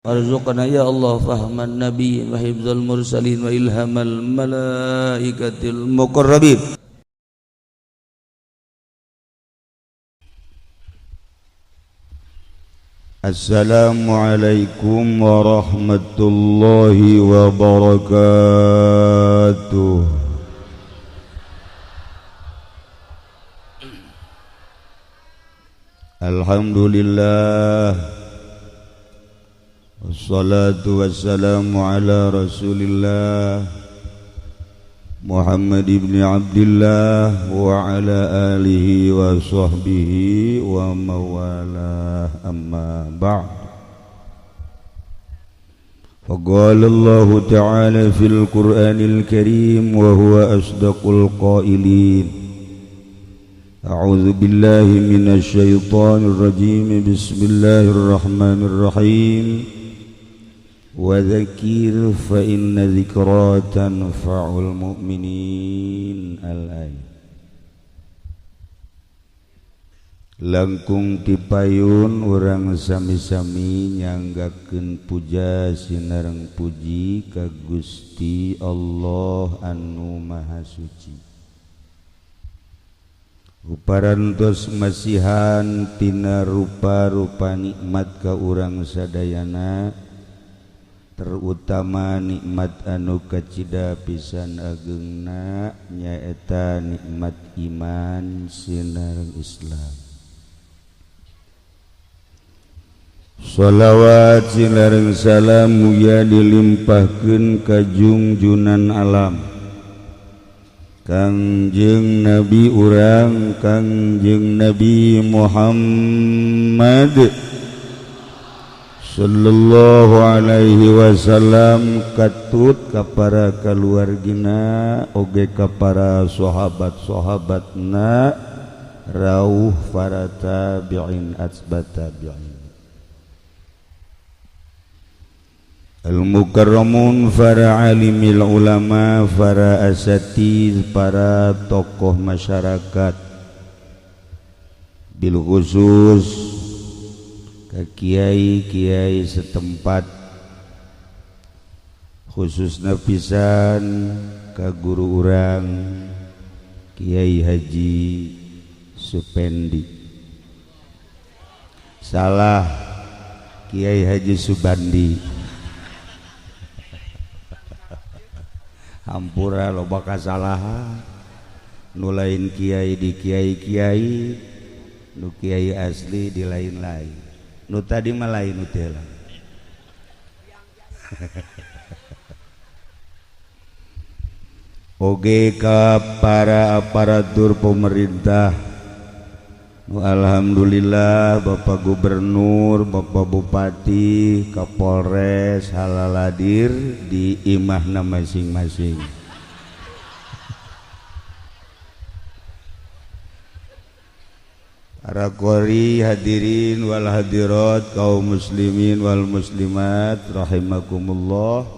Warzuqna ya Allah fahman nabiyyin wa hifdzal mursalin wa ilhamal malaikatil muqarrabin. Assalamualaikum warahmatullahi wabarakatuh. Alhamdulillah, wassalatu wassalamu ala rasulillah Muhammad ibn Abdillah wa ala alihi wa sahbihi wa mawalah, amma ba'd. Faqala Allah ta'ala fil Qur'anil Karim wa huwa asdaqul qailin. A'udzu billahi minasy syaithanir rajim. Bismillahirrahmanirrahim. Wa dzakir fa inna dzikra tanfa'ul mu'minin. Al-ayat. Langkung tipayun urang sami-sami nyanggakeun puja sinareng puji ka Gusti Allah anu Maha Suci. Uparantos masihan tina rupa-rupa nikmat ka urang sadayana, terutama nikmat anu kacida pisan ageungna nyaeta nikmat iman sinareng Islam. Shalawat sinareng salam mugia dilimpahkeun ka jungjunan alam Kangjeng Nabi urang Kangjeng Nabi Muhammad sallallahu alaihi wasallam, katut ka para kaluargina oge ka para sahabat-sahabatna, rauh para tabi'in atsbat tabi'in. Al-mukarramun, para alimil ulama, para asatiz, para tokoh masyarakat, bil khusus ke kiai-kiai setempat, khususna pisan ka guru urang Kiai Haji Supendi, salah Kiai Haji Subandi. Hampura loba kasalahan, nu lain kiai di kiai-kiai, nu kiai asli di lain-lain, nu tadi mah lain nu teh lah. Oge ka para aparatur pemerintah, alhamdulillah Bapak Gubernur, Bapak Bupati, Kapolres halaladir di imahna masing-masing. Para qori hadirin wal hadirat, kaum muslimin wal muslimat rahimakumullah.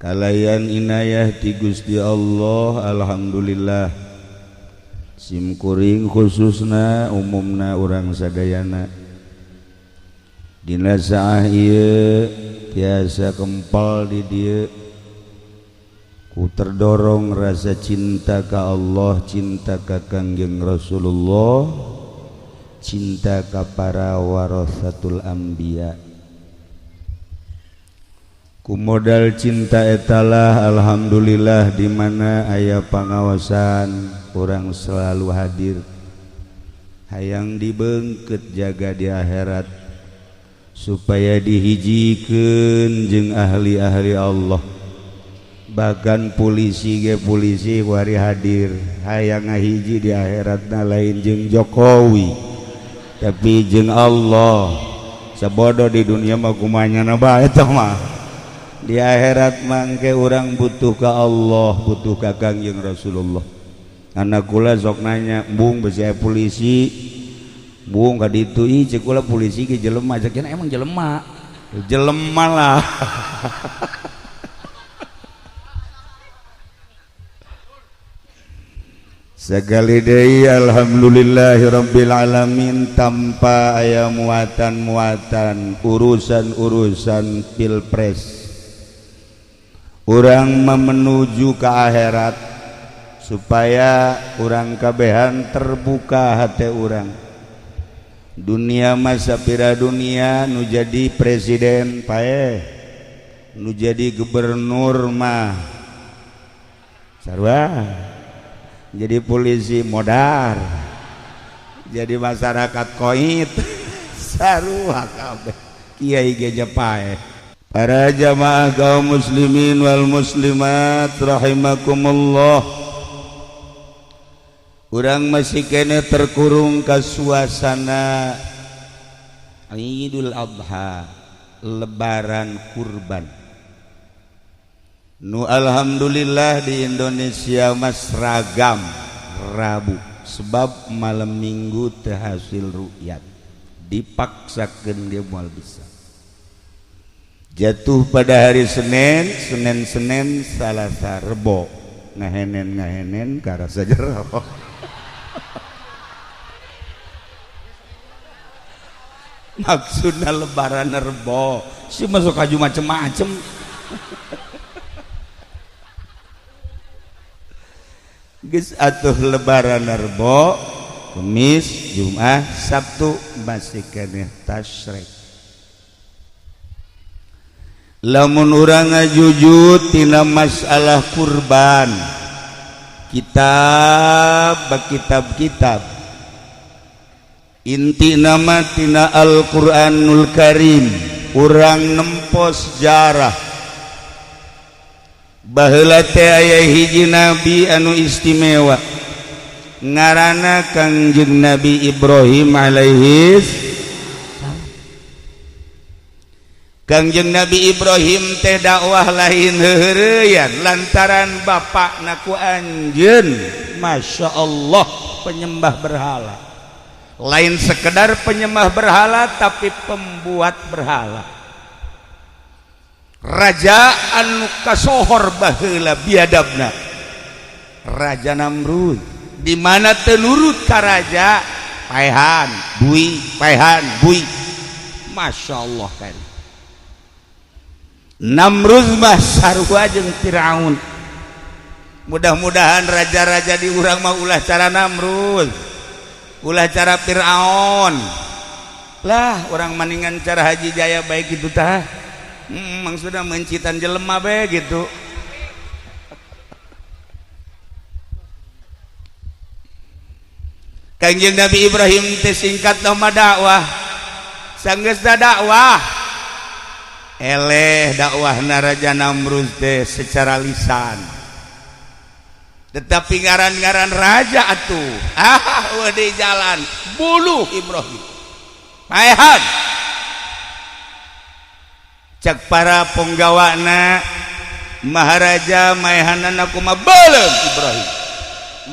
Kalayan inayah ti Gusti Allah, alhamdulillah. Simkuring khususna umumna urang sadayana dina saah ieu tiasa kempal di dieu ku terdorong rasa cinta ka Allah, cinta ka Kangjeng Rasulullah, cinta ka para warasatul anbiya. Ku modal cinta etalah alhamdulillah di mana aya pangawasan urang selalu hadir, hayang dibeungkeut jaga di akhirat supaya dihijikeun jeung ahli-ahli Allah. Bahkan polisi ge polisi wari hadir hayang ngahiji di akhiratna lain jeung Jokowi tapi jeung Allah. Sabodo di dunia mah kumanyana bae tah mah, di akhirat mangke urang butuh ka Allah, butuh ka Kangjeng Rasulullah. Anak kula sok nanya, bung besi polisi, bung ka ditu ih cek kula polisi ge jelema, cek emang jelema, jelema lah. Sekali deui alhamdulillahirabbil alamin tanpa aya muatan-muatan urusan-urusan pilpres. Urang menuju ke akhirat supaya urang kabehan terbuka hati urang. Dunia masa pira dunia nu jadi presiden paeh, nu jadi gubernur mah sarua, jadi polisi modar, jadi masyarakat koit sarua kabeh, kiai ge paeh. Para jamaah kaum muslimin wal muslimat rahimakumullah, urang masih kene terkurung ke suasana Idul Adha, Lebaran kurban. Nu alhamdulillah di Indonesia mas ragam Rabu, sebab malam Minggu teu hasil rukyat, dipaksakeun ge moal bisa. Jatuh pada hari Senin, Senin Senin Salasa Rebo, ngahenen ngahenen karasa jero. Maksudna lebaran Rebo, si masuk kaju macem-macem. Geus atuh lebaran Rebo, Kamis, Jumat, Sabtu masih keneh tasyrik. Lamun urang ngajujud tina masalah kurban, kitab kitab-kitab inti nama tina Al-Qur'anul Karim, urang nempo sejarah baheula teh aya hiji nabi anu istimewa ngaranna Kangjeng Nabi Ibrahim alaihi salam. Kangjeng Nabi Ibrahim teh dakwah lain heureyan lantaran bapakna ku anjeun Masya Allah penyembah berhala, lain sekedar penyembah berhala tapi pembuat berhala, raja anu kasohor baheula biadabna, Raja Namrud, di mana teu nurut ka raja paehan bui paehan bui. Masya Allah kan Namrud mah sarua jeung Firaun. Mudah-mudahan raja-raja di urang mah ulah cara Namrud, ulah cara Firaun lah, orang maningan cara Haji Jaya baik gitu tah. Maksudna mencitan jelema bae gitu. Kangjeng Nabi Ibrahim teh singkat nama dakwah, sanggeusna dakwah eleh dakwahna Raja Namrud teh secara lisan, tetapi ngaran-ngaran raja atuh ah di jalan buluh Ibrahim paehan. Cek para penggawana Maharaja maehanana kumaha beuleum Ibrahim.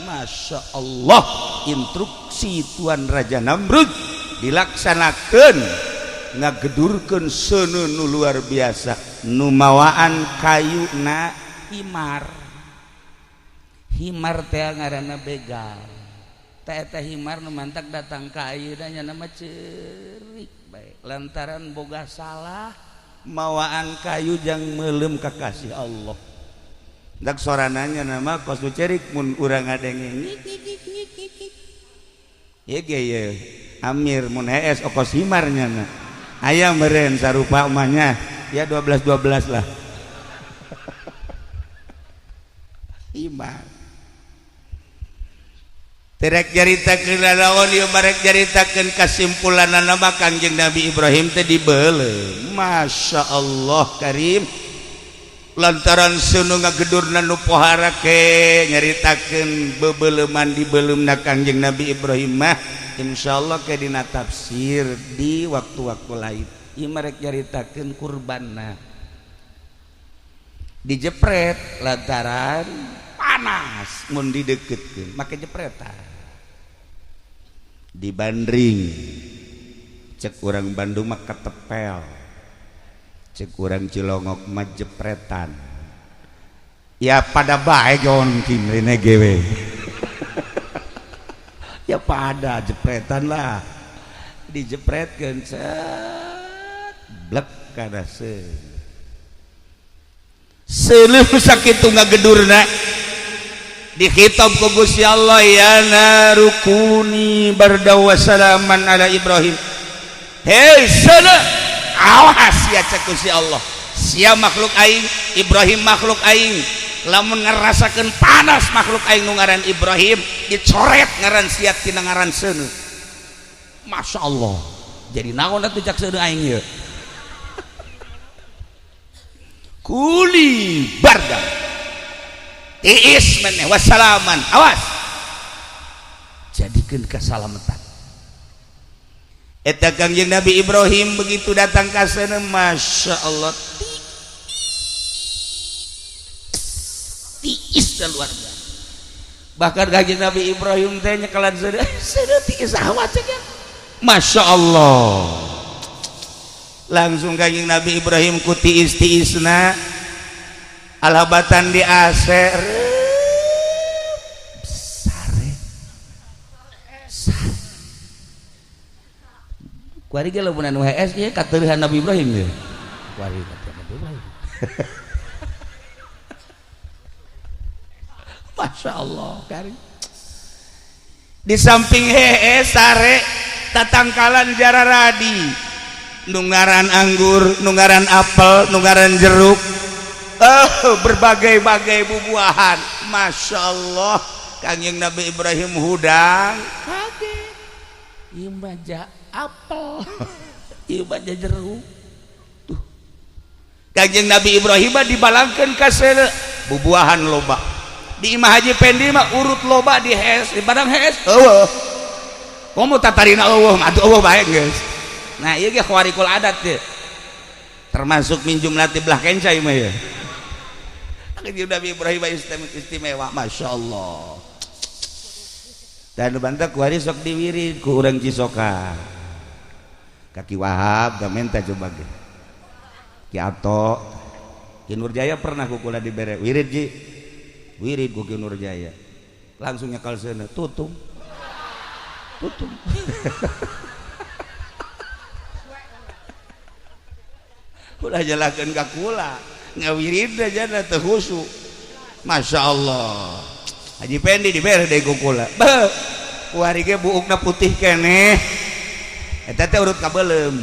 Masya Allah, instruksi Tuan Raja Namrud dilaksanakan, ngagedurkeun seuneu nu luar biasa, nu mawaan kayuna himar. Himar teh ngaranna begal. Teh eta himar nu mantak datang ka ayeuna nya nama ceurik bae lantaran boga salah mawaan kayu jang meuleum ka kasih Allah. Dak sorananya nama kos nu cerik mun urang ngadenge. Ye ge ye Amir mun hees okos himar nyana. Aya meureun sarupa mah ya 12 12 lah. Himar. Terek nyaritakeun lalaon ieu barek nyaritakeun kasimpulanna mah Kangjeng Nabi Ibrahim teh dibeuleum. Masya Allah Karim. Lantaran seuneu ngagedurna nu pohara ke nyaritakeun bebeuleman dibeuleumna Kangjeng Nabi Ibrahim mah insyaallah ke dina tafsir di waktu-waktu lain. Ieu marek nyaritakeun kurbanna dijepret lantaran panas mun dideketkeun make jepretan dibandring cek urang Bandung mah ketepel, cek urang Cilongok mah jepretan, ya pada bae jon kimrine gewe. Ya pada jepretan lah, dijepretkeun set blek kana seuneu. Seuleuh sakitu ngagedurna dikhitab ku Gusti Allah, ya narukuni barda wa salaman ala Ibrahim. Hei seuleuh, awas ya cek Gusti Allah, sia makhluk aing, Ibrahim makhluk aing, lamun ngerasakeun panas makhluk aing nu ngaran Ibrahim, dicoret ngaran sia tina ngaran seuneu. Masya Allah, jadi naon atuh cak seuneu aing ieu? Kuli barda tiis meneh wassalaman, awas jadikeun kasalamatan. Eta Kangjeng Nabi Ibrahim begitu datang ka seuneu, Masya Allah, tiis luar biasa. Bahkan Kangjeng Nabi Ibrahim teh nyekelan seuneu, seuneu tiis awat cek. Masya Allah, langsung Kangjeng Nabi Ibrahim ku tiis-tiisna alhabatan di AC sare sare. Kuari ge lamun anu HS ieu kateureuhan Nabi Ibrahim ieu. Kuari kateureuhan Nabi Ibrahim. Masya Allah, kari. Di samping hees sare tatangkalan jararadi, nungaran anggur, nungaran apel, nungaran jeruk, berbagai-bagai bubuahan. Masya Allah, Kangjeng Nabi Ibrahim hudang kaget, ieu mah apel, ieu mah jeruk. Tuh, Kangjeng Nabi Ibrahim dibalangkeun ka seuneu bubuahan loba. Di Imah Haji Pendi mah urut loba di hees, di badang hees eueuh. Komo tatarina eueuh, atuh eueuh bae geus. Nah, ieu ge khawarikul adat teh. Termasuk minjum latih belah kenca ieu mah ya. Kangjeng Nabi Ibrahim istimewa, Masya Allah. Dan bantah kuari sok diwirid ku urang Cisoka. Kaki Wahab da menta coba ge. Ki Ato, Ki Nurjaya pernah ku kula dibere wirid ji. Wirid ku Ki Nurjaya. Langsung nyekal seuneu, tutung. Tutung. Ulah jalakeun ka kula, ngawirid aja teu khusyuk. Masya Allah. Haji Pendi dibere deui ku kula. Beuh, kuari ge buukna putih keneh. Eta teh urut kabeuleum.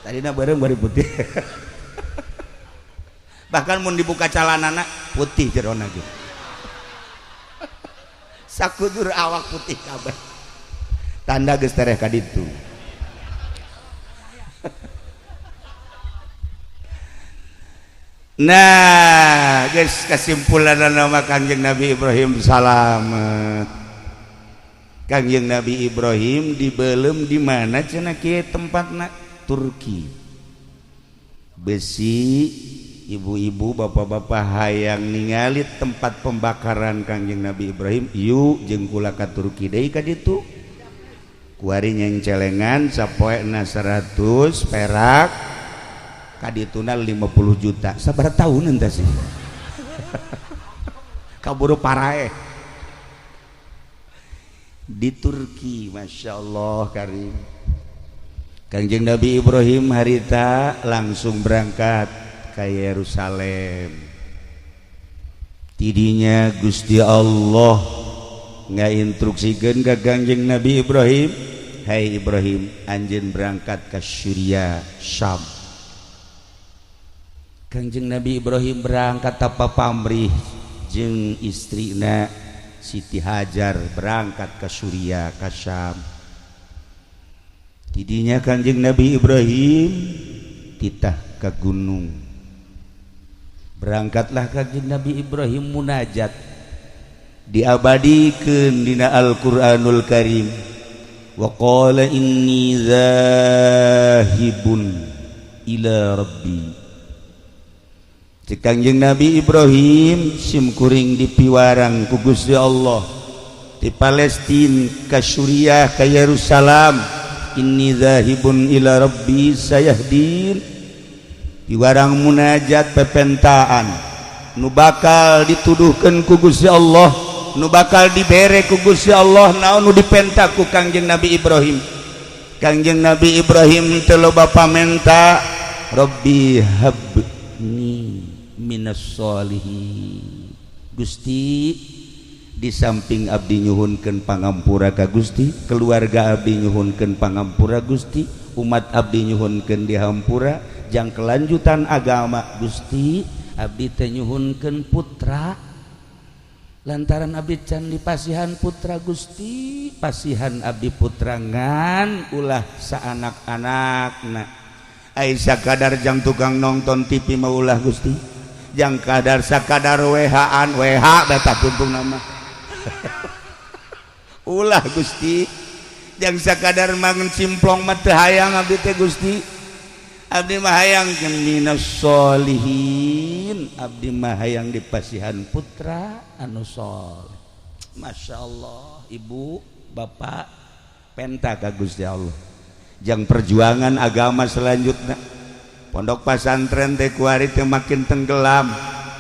Tadina beureum bari putih. Bahkan mun dibuka calanana putih jerona ge. Sakudur awak putih kabeh. Tanda geus tereh ka ditu. Nah, guys, kesimpulan nama Kangjeng Nabi Ibrahim salamet. Kangjeng Nabi Ibrahim dibelem di mana cenah kieu tempatna? Turki. Besi ibu-ibu bapak-bapak hayang ningali tempat pembakaran Kangjeng Nabi Ibrahim, yuk jeung kula ka Turki deui ka ditu. Kuari nyencelengan sapoena 100 perak kadituna 50 juta. Sabaraha tahun entah sih. Kaburu paraeh. Di Turki, Masya Allah karim. Kangjeng Nabi Ibrahim harita langsung berangkat ke Yerusalem. Tidinya Gusti Allah ngainstruksikeun ka Kangjeng Nabi Ibrahim, "Hai Ibrahim, anjeun berangkat ke Syria, Syam." Kangjeng Nabi Ibrahim berangkat tanpa pamrih jeung istrina Siti Hajar berangkat ke Suriah, ke Syam. Tidinya Kangjeng Nabi Ibrahim titah ke gunung. Berangkatlah Kangjeng Nabi Ibrahim munajat, diabadikeun dina Al-Qur'anul Karim. Wa qala inni zahibun ila rabbi. Cek Kangjeng Nabi Ibrahim simkuring dipiwarang ku Gusti Allah di Palestina ka Suriah ka Yerusalem, inni zahibun ila rabbi sayahdin. Piwarang munajat pepentaan nu bakal dituduhkeun ku Gusti Allah Nu bakal dibere ku Gusti Allah, naon nu dipenta ku Kangjeng Nabi Ibrahim? Kangjeng Nabi Ibrahim teu loba pamenta, Rabbi habni minas solihin. Gusti, di samping abdi nyuhunkeun pangampura ka Gusti, keluarga abdi nyuhunkeun pangampura Gusti, umat abdi nyuhunkeun dihampura jang kelanjutan agama Gusti, abdi teh nyuhunkeun putra lantaran abdi can dipasihan putra. Gusti, pasihan abdi putra ngan ulah saanak-anakna. Ai sakadar jang tukang nonton TV mah ulah Gusti, jang kadar sakadar WH-an WH beta tuntung nama ulah Gusti, jang sakadar mangan cimplong mah teu hayang abdi teh Gusti. Abdi mah hayang minas solihin, abdi mah hayang dipasihan putra anu soleh. Masya Allah, ibu bapak penta ka Gusti Allah jang perjuangan agama selanjutnya. Pondok pesantren teh kuari teh makin tenggelam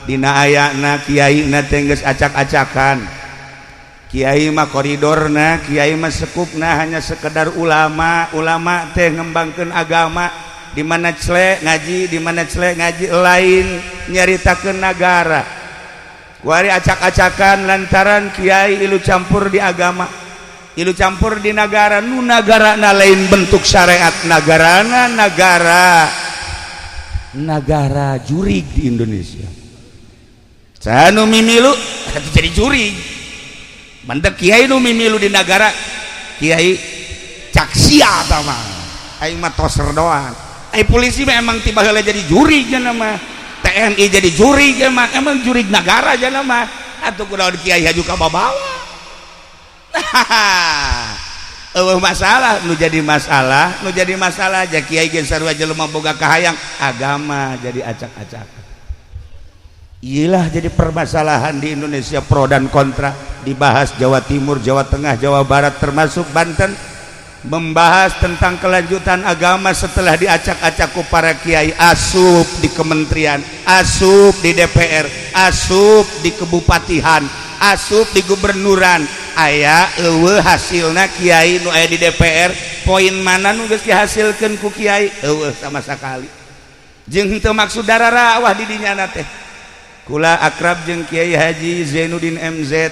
dina ayana kiai na teh geus acak-acakan. Kiai mah koridorna, kiai mah sekupna hanya sekedar ulama. Ulama teh ngembangkeun agama di mana celek ngaji, di mana celek ngaji, lain nyaritakeun nagara. Kuari acak-acakan lantaran kiai ilu campur di agama, ilu campur di nagara. Nu nagara na lain bentuk syariat nagarana, nagara nagara jurig di Indonesia. Sanu mimilu jadi jurig mantep. Kiai nu mimilu di nagara, kiai caksia tama aing mah toser doang. Ai polisi mah emang tiba heula jadi jurig mah, TNI jadi jurig emang, emang jurig nagara aja mah. Atuh kunaon kiai haju ka babawa? Eueuh masalah nu jadi masalah, nu jadi masalah aja kiai ge sarua jelema boga kahayang agama jadi acak-acakan. Iyalah jadi permasalahan di Indonesia, pro dan kontra dibahas Jawa Timur, Jawa Tengah, Jawa Barat, termasuk Banten, membahas tentang kelanjutan agama setelah diacak-acak ku para kiai asup di kementerian, asup di DPR, asup di kebupatihan, asup di gubernuran. Aya eueuh hasilna kiai nu aya di DPR? Poin mana nu geus dihasilkeun ku kiai? Eueuh sama sekali. Jeung henteu maksud dararawah di dinya teh. Kula akrab jeung Kiai Haji Zainuddin MZ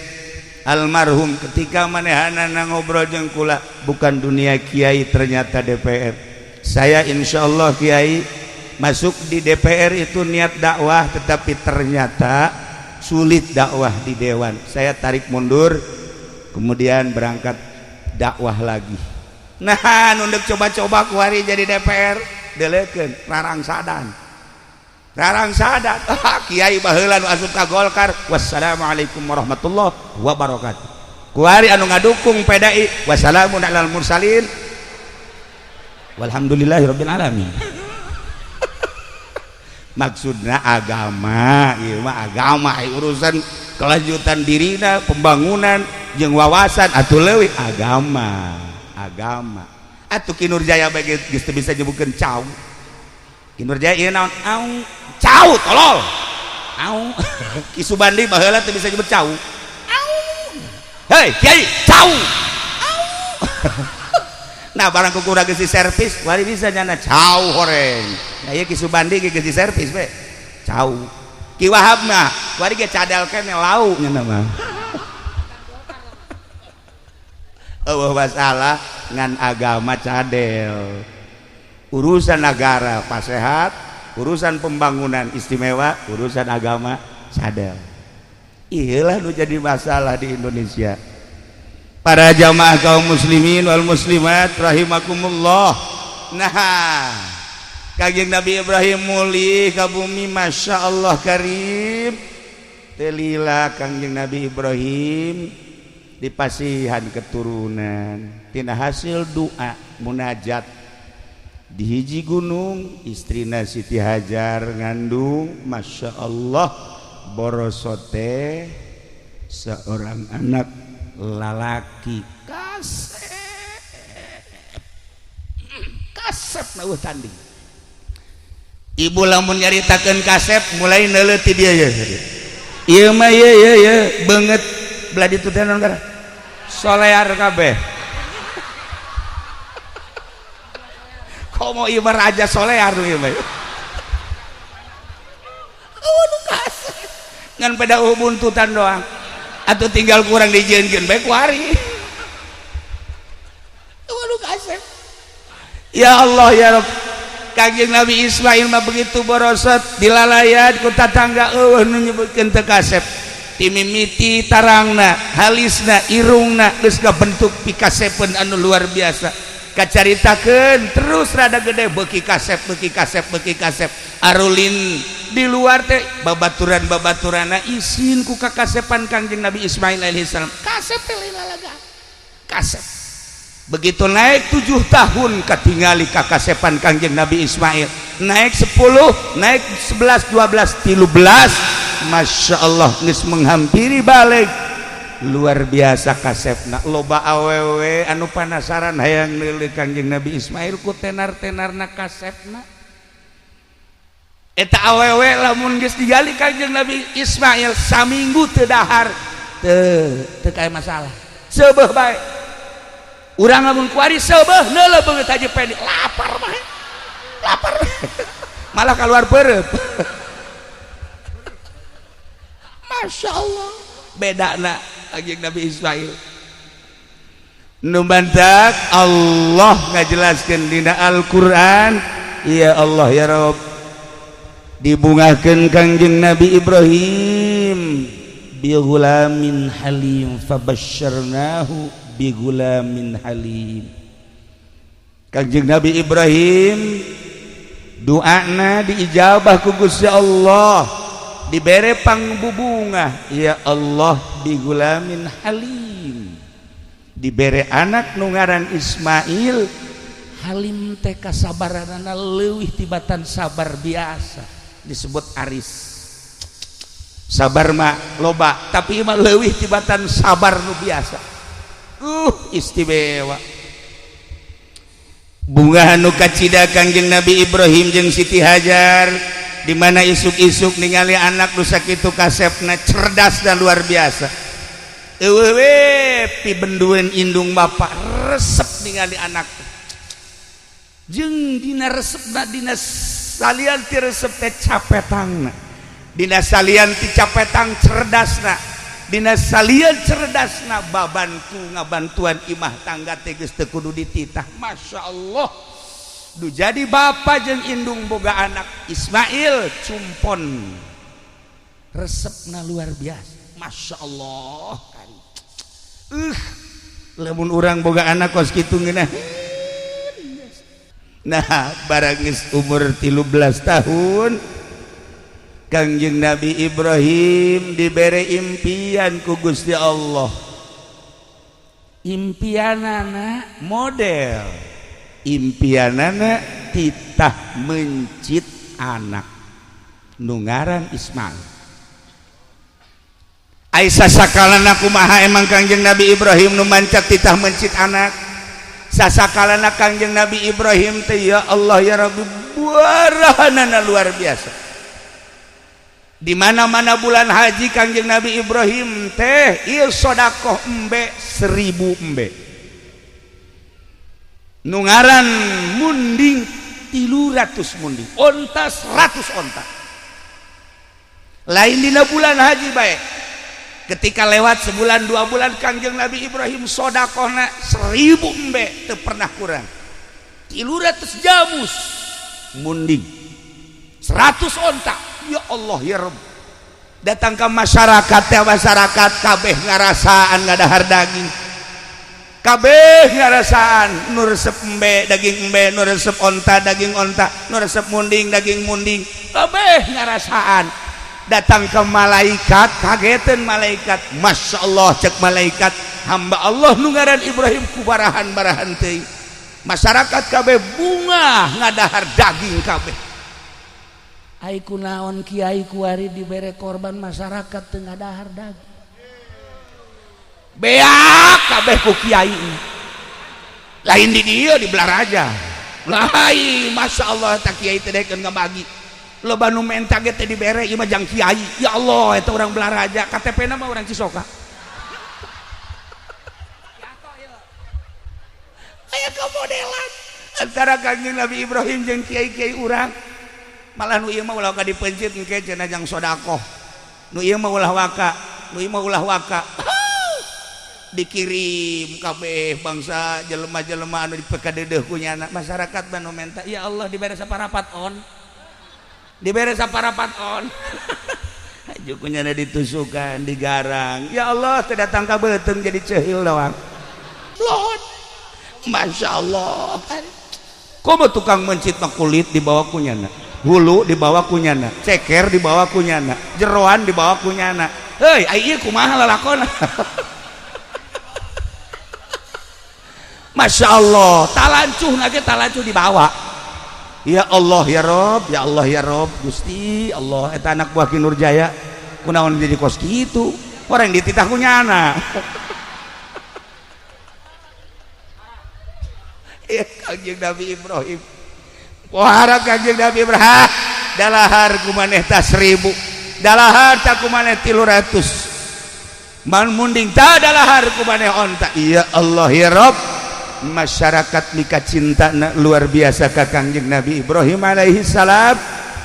almarhum. Ketika manehanana ngobrol jeung kula, bukan dunia kiai, ternyata DPR. Saya insya Allah kiai masuk di DPR itu niat dakwah, tetapi ternyata sulit dakwah di dewan. Saya tarik mundur, kemudian berangkat dakwah lagi. Nah, nunduk coba-coba kuari jadi DPR delekeun rarangsadan rarangsadan. Ah, kiai baheula nu asup ka Golkar, wassalamualaikum warahmatullahi wabarakatuh. Kuari anu ngadukung PDI, wassalamun alal mursalin walhamdulillahirabbil alamin. Maksudna agama ieu mah, agama urusan kelanjutan dirina, pembangunan jeung wawasan atuh leuwih agama. Agama atuh Ki Nurjaya bae geus teu bisa nyebutkeun cau. Ki Nurjaya ieu naon? Au, cau tolol, au. Ki Subandi baheula teu bisa nyebut cau. Au, hei kiai, cau, au. Nah, barang ku kurang geus servis wari bisa nyana cau horeng. Nah, ieu Ki Subandi ge geus servis we cau. Ki Wahab mah wari ge cadal kene lau nya mah. Eueuh masalah ngan agama cadel, urusan negara pasehat, urusan pembangunan istimewa, urusan agama cadel. Iyalah nu jadi masalah di Indonesia. Para jamaah kaum muslimin wal muslimat rahimakumullah. Nah, Kangjeng Nabi Ibrahim mulih ka bumi, Masya Allah karim. Telila Kangjeng Nabi Ibrahim dipasihan keturunan tina hasil doa munajat di hiji gunung. Istrina Siti Hajar ngandung, Masya Allah, borosote seorang anak lalaki kasep kasep na tanding. Ibu lamun nyaritakeun kasep mulai neuleuh ti dia ya. Ieu mah ye ye ye beungeut. Belah ditu teh naon ngaran? Solear kabeh. Komo ieu mah raja solear ieu mah. Oh, nu kasep. Ngan pada buntutan doang. Atau tinggal kurang dijieunkeun bae ku ari. Waduh kasep. Ya Allah ya Rabb. Kangjeng Nabi Ismail mah begitu borosot dilalayan ku tatangga eueuh nu nyebutkeun teu kasep. Timimiti tarangna, halisna, irungna geus kabentuk pikasepeun anu luar biasa. Kacaritakeun terus rada gede beuki kasep, beuki kasep, beuki kasep. Arulin di luar teh babaturan-babaturana isin ku kakasepan Kangjeng Nabi Ismail alaihissalam. Kasep teh lain lalaga. Kasep. Begitu naik 7 tahun katingali kakasepan Kangjeng Nabi Ismail. Naik 10, naik 11, 12, 13. Masya Allah geus menghampiri balik. Luar biasa kasepna. Loba awewe anu panasaran hayang neuleuh Kangjeng Nabi Ismail ku tenar-tenarna kasepna. Eta awewe lamun geus digali Kangjeng Nabi Ismail saminggu teu dahar teu teu kaya masalah. Seubeuh bae. Urang lamun kuari seubeuh neuleuh beungeut haji pendi lapar mah. Lapar. Malah keluar perep. Masya Allah. Bedana Kangjeng Nabi Ismail. Nu bantak Allah ngajelaskeun dina Al-Qur'an, ya Allah ya Rabb. Dibungahkeun Kangjeng Nabi Ibrahim bi ghulamin halim fabasyarnahu bi ghulamin halim. Kangjeng Nabi Ibrahim doana diijabah ku Gusti Allah, dibere pangbubungah ya Allah bi ghulamin halim. Dibere anak nu ngaran Ismail. Halim teh kasabaranana leuwih tibatan sabar biasa, disebut aris. Sabar mah loba, tapi mah leuwih tibatan sabar nu biasa. Istimewa. Bunga anu kacida Kangjeng Nabi Ibrahim jeung Siti Hajar, di mana isuk-isuk ningali anak nu sakitu kasepna cerdas dan luar biasa. Eueuh we pibendueun indung bapak resep ningali anak. Jeung dina resepna dina salian ti resep teh capetangna. Dina salian ti capetang cerdasna. Dina salian cerdasna babantu ngabantuan imah tangga teh geus teu kudu dititah. Masya Allah. Du jadi bapa jeung indung boga anak Ismail cumpon. Resepna luar biasa. Masya Allah. Lamun urang boga anak kos kitu ngeunah. Nah, barang geus umur 13 tahun Kangjeng Nabi Ibrahim dibere impian ku Gusti Allah. Impianana model, impianana titah mencit anak nu ngaran Ismail. Aisyah sakalana kumaha emang Kangjeng Nabi Ibrahim nu mancak titah mencit anak. Sasakalana Kangjeng Nabi Ibrahim teh ya Allah ya Rabbi buarahanana luar biasa. Di mana-mana bulan haji Kangjeng Nabi Ibrahim teh ieu sodakoh embe 1000 embe. Nu ngaran munding 300 munding, onta 100 onta. Lain dina bulan haji bae. Ketika lewat sebulan 2 bulan Kangjeng Nabi Ibrahim sodakohna 1000 embe teu pernah kurang. 300 jamus munding, 100 onta. Ya Allah ya Rabb. Datang ke masyarakat teh masyarakat kabeh ngarasaan ngadahar daging. Kabeh ngarasaan nu resep embe daging embe, nu resep onta daging onta, nu resep munding daging munding. Kabeh ngarasaan. Datang ke malaikat, kagetan malaikat. Masya Allah cek malaikat, hamba Allah nu ngaran Ibrahim kubarahan-barahan teuing. Masyarakat kabeh bunga ngadahar daging kabeh. Ai kunaon kiai kuari dibere korban masyarakat teu ngadahar daging. Beak kabeh ku kiai. Lain di dieu di Belaraja. Lain Masya Allah tak kiai teh dekeun ngabagi. Loba nu menta ge teh dibere ieu mah jang kiai. Ya Allah eta urang Belaraja, KTP na mah urang Cisoka. Aya kamodelan antara Kangjeng Nabi Ibrahim jeung kiai-kiai urang. Malah nu ieu mah ulah ka dipencit engke cenah jang sedekah. Nu ieu mah ulah waka, nu ieu mah ulah waka. Dikirim kabeh bangsa jelema-jelema anu dipekadeudeeh ku nyana masyarakat banu menta, ya Allah dibere saparapat on. Dibere saparapat on. Haju ku nyana ditusukan, digarang. Ya Allah teu datang ka beuteung jadi ceuhil doang. Lot. Masya Allah. Komo tukang mencit mah kulit dibawa ku nyana, hulu dibawa ku nyana, ceker dibawa ku nyana, jeroan dibawa ku nyana. Heuy, ai ieu kumaha lalakona? Masya Allah, talancuh nage talancuh dibawa. Ya Allah ya Rob, ya Allah ya Rob, Gusti Allah eta anak buah Ki Nurjaya kunaon jadi kos kitu? Orang dititah ku nyana. Ya Kangjeng Nabi Ibrahim. Pohara Kangjeng Nabi Ibrahim, dalahar ku maneh ta 1000, dalahar ta ku maneh 300. Man munding ta dalahar ku maneh onta. Ya Allah ya Rob, masyarakat mika cinta luar biasa ka Kangjeng Nabi Ibrahim alaihi salam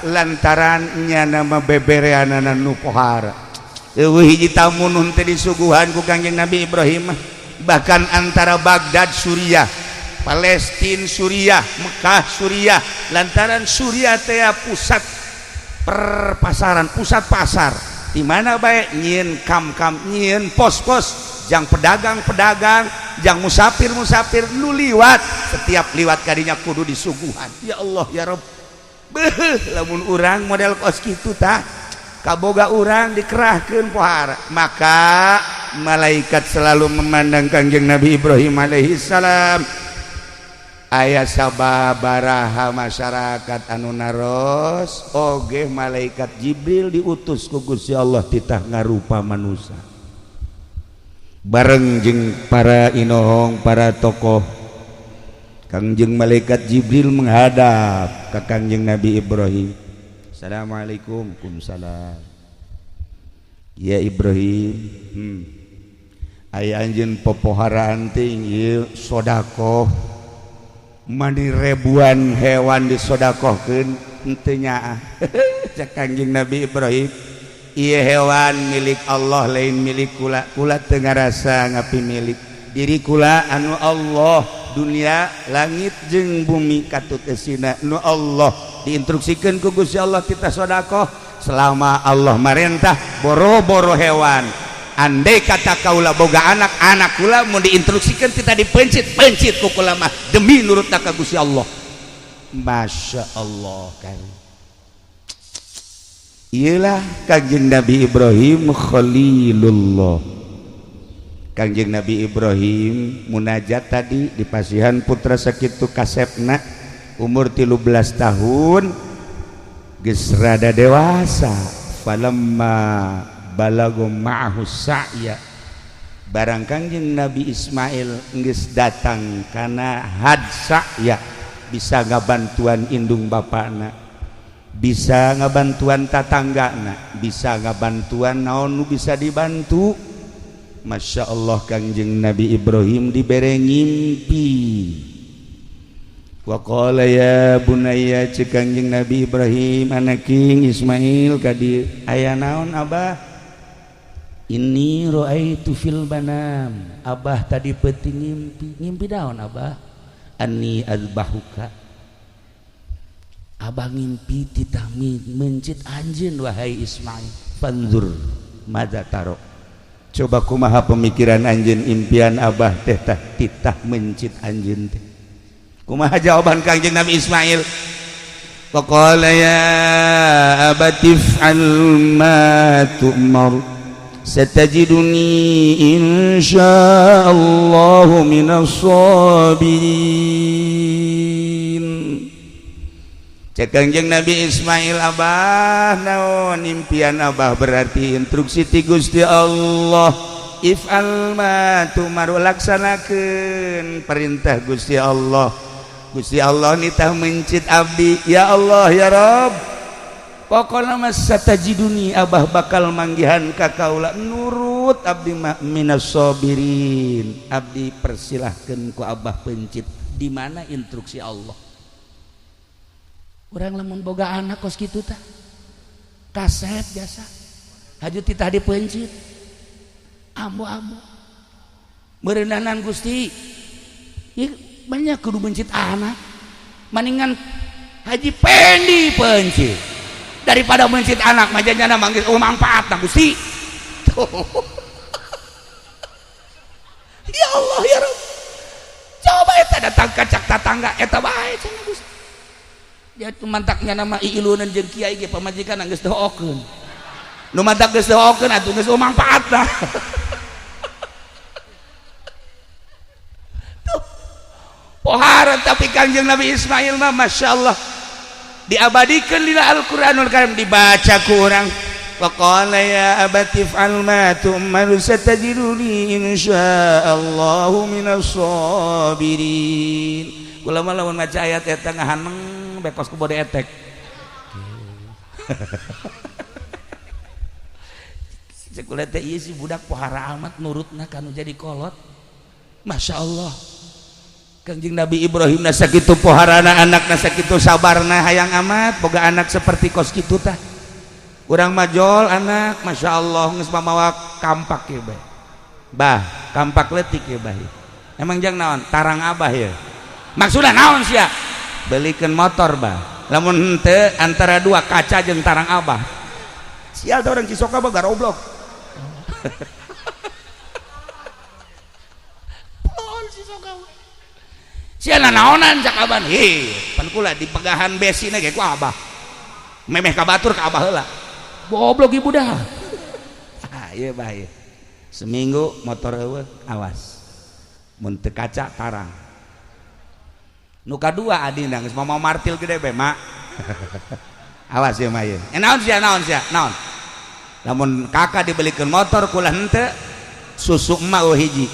lantaran nyana mah bebereanana nu pohara. Eueuh hiji tamu nu teu disuguhan ku Kangjeng Nabi Ibrahim, bahkan antara Baghdad Suriah, Palestina Suriah, Mekah Suriah, lantaran Suriah teh pusat perpasaran, pusat pasar. Di mana bae nyieun kam-kam, nyieun pos-pos, jang pedagang-pedagang, jang musafir-musafir nu liwat, setiap liwat kadinya kudu disuguhan. Ya Allah ya Rob. Beuh, lamun urang model kos kitu tah, kaboga urang dikerahkeun pohara. Maka malaikat selalu memandang Kangjeng Nabi Ibrahim alaihi salam. Aya sababaraha masyarakat anu naros oge malaikat Jibril diutus ku Gusti Allah titah ngarupa manusia bareng jeung para inohong para tokoh. Kangjeng malaikat Jibril menghadap ka Kangjeng Nabi Ibrahim. Assalamualaikum. Waalaikumsalam. Ya Ibrahim, aya anjeun popoharaan teh ieu sedekah mani ribuan hewan disodakohkeun henteu nyaah. Cek Kangjeng Nabi Ibrahim, ieu hewan milik Allah lain milik kula. Kula teu ngarasa ngapi milik diri kula anu Allah, dunia langit jeung bumi katut esina nu Allah. Diinstruksikeun ku Gusti Allah kita sodakoh selama Allah marentah boro-boro hewan. Andai kata kaula boga anak, anak kula mau diinstruksikan kita dipencit, pencit ku kula mah demi nurut ka Gusti Allah. Masya Allah kan. Iyalah Kangjeng Nabi Ibrahim Khalilullah. Kangjeng Nabi Ibrahim munajat tadi di pasihan putra sakitu kasepna umur 13 tahun geus rada dewasa. Falamma balago ma'ahu sa'ya, barang Kangjeng Nabi Ismail geus datang kana had sa'ya, bisa ngabantuan indung bapana, bisa ngabantuan tatanggana, bisa ngabantuan naon nu bisa dibantu. Masya Allah Kangjeng Nabi Ibrahim dibere ngimpi. Wa qala ya bunayya, ceuk Kangjeng Nabi Ibrahim anaking Ismail kadi aya naon abah? Inni ra'aitu fil manam. Abah tadi peuting ngimpi. Ngimpi naon abah? Anni azbahuka. Abah ngimpi titah mencit anjeun wahai Ismail. Fanzur madza taro. Coba kumaha pemikiran anjeun impian abah teh tah titah mencit anjeun teh. Kumaha jawaban Kangjeng Nabi Ismail? Faqala ya abati if'al ma tu'mar satajiduni insyaallahu minas sabirin. Cek Kangjeng Nabi Ismail, abah naon impian abah? Berarti instruksi ti Gusti Allah, if'al ma tu'mar, laksanakeun perintah Gusti Allah. Gusti Allah nitah mencit abdi. Ya Allah ya Rabb, Pokona mah satajiduni abah bakal manggihan ka kaula nurut abdi mah minas sabirin. Abdi persilahkeun ku abah pencit. Di mana instruksi Allah? Urang lamun boga anak kos kitu tah. Kaset biasa. Haju titah dipencit. Ambo-ambo. Meureunanan Gusti. Ieu banyak kudu mencit anak. Maningan Haji Pendi pencit. Daripada mencit anak majanya manggil oh manfaat nah Gusti. Ya Allah ya Rabb. Coba eta datang ka cak tatangga eta bae cenah Gusti. Dia mantaknya nama iilunan jeung kiai ge pamajikan geus doakeun. Nu mantak geus doakeun atuh geus manfaatna. Tuh. Pohara tapi Kangjeng Nabi Ismail mah masyaallah diabadikan dina Al-Qur'anul Karim dibaca ku urang. Faqala ya abati fa'al ma tu'mar satajiduni insyaallahu minas sabirin. Kula mah lamun maca ayat eta ngahaneng bekos ku bode etek. Cek kula teh ieu si budak pohara amat nurutna kanu jadi kolot. Masya Allah. Kangjeng Nabi Ibrahim na sakitu poharana anakna sakitu sabarna hayang amat boga anak seperti kos kitu tah. Urang majol anak Masya Allah geus mamawa kampak ieu bae. Bah, kampak leutik ieu bae. Emang jang naon? Tarang abah ieu. Maksudna naon sia? Belikeun motor bah. Lamun henteu antara dua kaca jeung tarang abah. Sial teh urang Cisoka mah garoblok. Pol Cisoka. Sia nanaonan cak aban. Hei, pan kula dipegahan besina ge ku abah. Memeh ka batur ka abah heula. Goblok ibu dah. Ah, ieu bah ieu. Seminggu motor eueuh, awas. Mun teu kaca tarang. Nu kadua adina geus mau martil gede be, Mak. Awas ieu mah ieu. Naon sia naon sia? Naon? Lamun kakak dibelikeun motor kula henteu, susu emak eueuh hiji.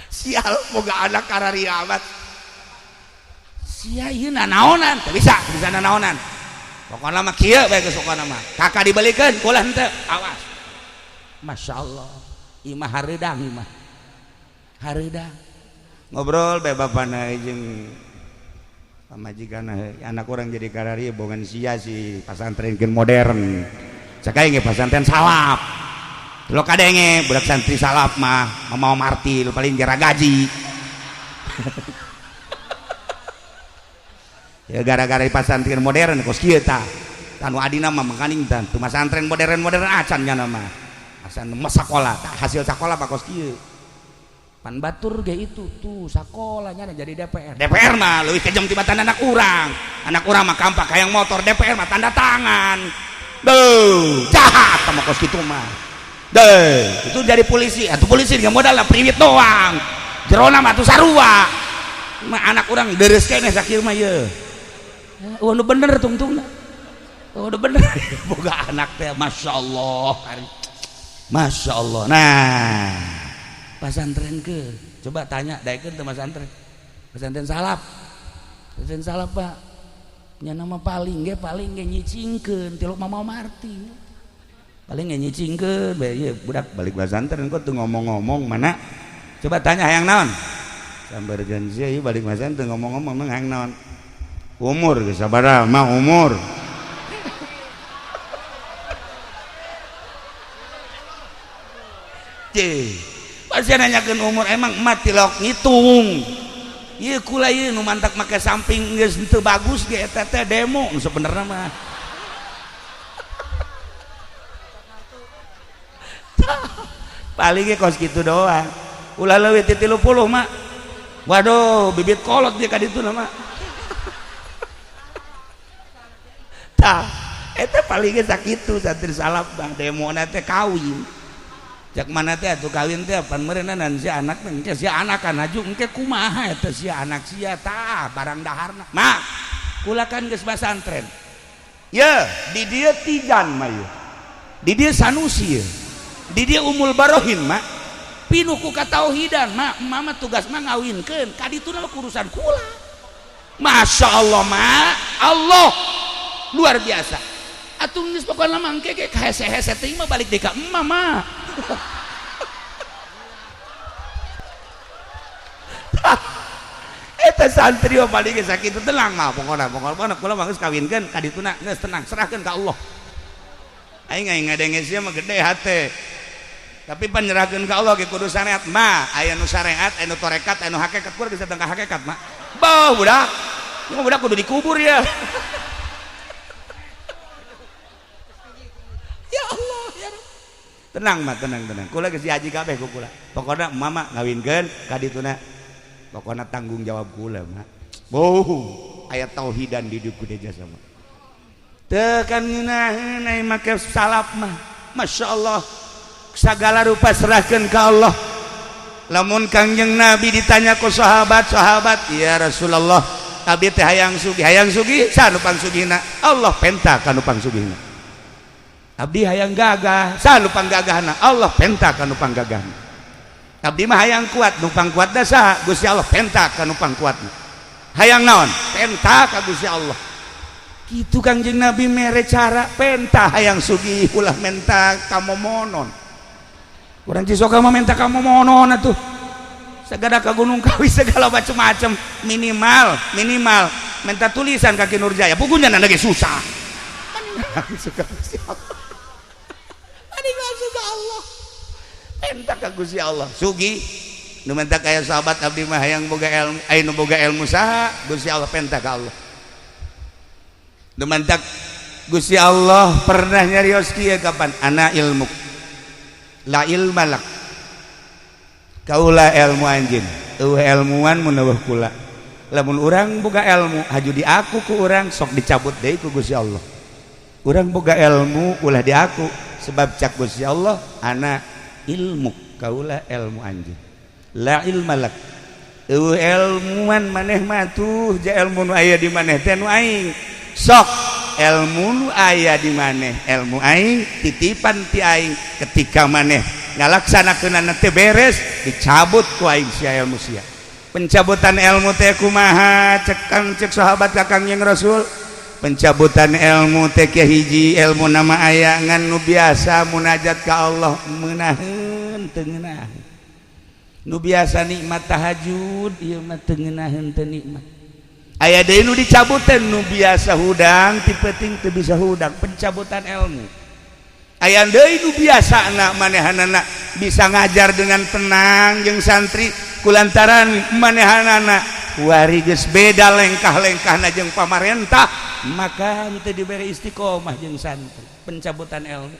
Sial boga anak kararia amat. Sia ieu nanaonan, teu bisa, teu bisa nanaonan. Pokona mah kieu bae geus pokona mah. Kakak dibelikeun kula henteu, awas. Masya Allah, ieu mah hareudang ieu mah. Hareudang. Ngobrol bae bapana jeung pamajikan anak orang jadi kararia bongan sia si pasantrenkeun modern. Cak aing ge pasantren salaf. Lo kadenge budak santri salaf mah mau martil paling jara gaji. Ya gara-gara di pasantren modern kos kieu tah. Tanu adina mah mangkaning tah teu masantren modern-modern acan nya mah. Acan mah sakola tah hasil sakola mah kos kieu. Pan batur ge itu tuh sakolanya jadi DPR. DPR mah leuwih kejam tibatan anak urang. Anak urang mah kampak hayang motor, DPR mah tanda tangan. Duh, jahat sama kos kitu mah. Deh, itu jadi polisi. Atuh polisi dengan modal lah priwit doang. Jerona mah atuh sarua. Mah anak urang deres keneh sakieu mah ye. Oh, nu bener tungtungna. Oh, nu bener. Boga anak teh masyaallah. Masyaallah. Nah, pasantren ke. Coba tanya daekeun teu pasantren. Pasantren salaf. Pasantren salaf, Pak. Nya nama paling ge nyicingkeun tilok mama marti. Paling ge nyicingkeun bae ieu budak balik pasantren kok teu ngomong-ngomong mana? Coba tanya hayang naon? Sambarkeun sia ieu balik pasantren ngomong-ngomong mah hayang naon? Umur geus sabaraha mah umur. Cih, pasti nanyakeun umur emang emak tilok ngitung. Ieu kula ieu nu mantak make samping geus teu bagus ge eta teh demo sebenarnya mah. Paling ge kos kitu doang. Ulah leuwih ti 30 mak. Waduh, bibit kolot dia ka ditu mah. Tah, eta paling ge sakitu santri salaf mah demona teh kawin. Cak mana teh atuh kawin teh pan meureunna si anak engke si anak kan haju engke kumaha eta si anak sia tah barang daharna. Mak, kula kan geus pasantren. Ye, di dieu Tijan mah ye. Di dieu Sanusi ye. Di dieu Umul Barohin mak. Pinuh ku katauhidan mak, mama tugas mah ngawinkeun ka dituna urusan kula. Masya Allah ma Allah luar biasa. Atuh geus pokona mah engke ge hese-hese teuing mah balik deui ka emak mah. Eta santri mah balik geus sakitu tenang mah pokona pokona kula mah geus kawinkeun ka dituna geus tenang serahkeun ka Allah. Aing aing ngadenge sia mah gede hate. Tapi penyerahkeun ka Allah ge kudu syariat mah aya nu syariat aya nu tarekat aya nu hakikat kudu geus datang ka hakikat mah. Bah budak. Ieu budak kudu dikubur ya. Ya Allah ya Rabb. Tenang mah tenang tenang. Kula geus dihaji kabeh ku kula. Pokona mama ngawinkeun ka dituna. Pokona tanggung jawab kula mah. Boh, aya tauhidan di dieu kudu jasa mah. Teu kan ngeunaheun ai make salaf mah. Masya Allah. Segala rupa serahkan ke Allah. Lamun Kangjeng Nabi ditanya ku sahabat-sahabat, ya Rasulullah, abdi teh hayang sugih saha nu pangsugihna? Allah penta ka nu pangsugihna. Abdi hayang gagah, saha nu panggagahna? Allah penta ka nu panggagahna. Abdi mah hayang kuat, nu pangkuatna saha? Gusti Allah penta ka nu pangkuatna. Hayang naon? Penta ka Gusti Allah. Kitu Kangjeng Nabi mere cara penta hayang sugih ulah menta kamomonon. Urang Cisoka mah minta kamu monon atuh. Segala ka Gunung Kawi segala macam-macam minimal minimal minta tulisan ka Ki Nurjaya. Pugunya lagi susah. Suka Gusti Allah. Mending langsung ka Allah. Minta ka Gusti Allah. Sugi nu minta kaya sahabat abdi mah hayang boga ilmu, aya nu boga ilmu saha? Gusti Allah penta ka Allah. Nu minta Gusti Allah pernah nyarios kieu kapan? Ana ilmu la ilma lak kaula ilmu anjeun eueuh ilmuan mun eueuh kula lamun urang boga ilmu haju diaku ku urang sok dicabut deui ku Gusti Allah. Urang boga ilmu ulah diaku sebab cak Gusti Allah ana ilmu kaula ilmu anjeun la ilma lak eueuh ilmuan maneh mah tuh ja ilmu nu aya di maneh teh nu aing sok ilmu nu aya di maneh ilmu aing titipan ti aing ketika maneh ngalaksanakeunana teh beres dicabut ku aing sia ilmu sia. Pencabutan ilmu teh kumaha cek cek sahabat ka Kangjeng Rasul? Pencabutan ilmu teh hiji ilmu nama aya ngan nu biasa munajat ka Allah meunaheun teu ngeunaheun. Nu biasa nikmat tahajud ieu mah teu ngeunaheun teu nikmat. Aya deui nu dicabutan nu biasa hudang ti peuting teu bisa hudang pencabutan ilmu. Aya deui nu biasa anak manehanana bisa ngajar dengan tenang jeung santri kulantaran manehanana kuari geus beda lengkah-lengkahna jeung pamarentah maka teu dibere istiqomah jeung santri pencabutan ilmu.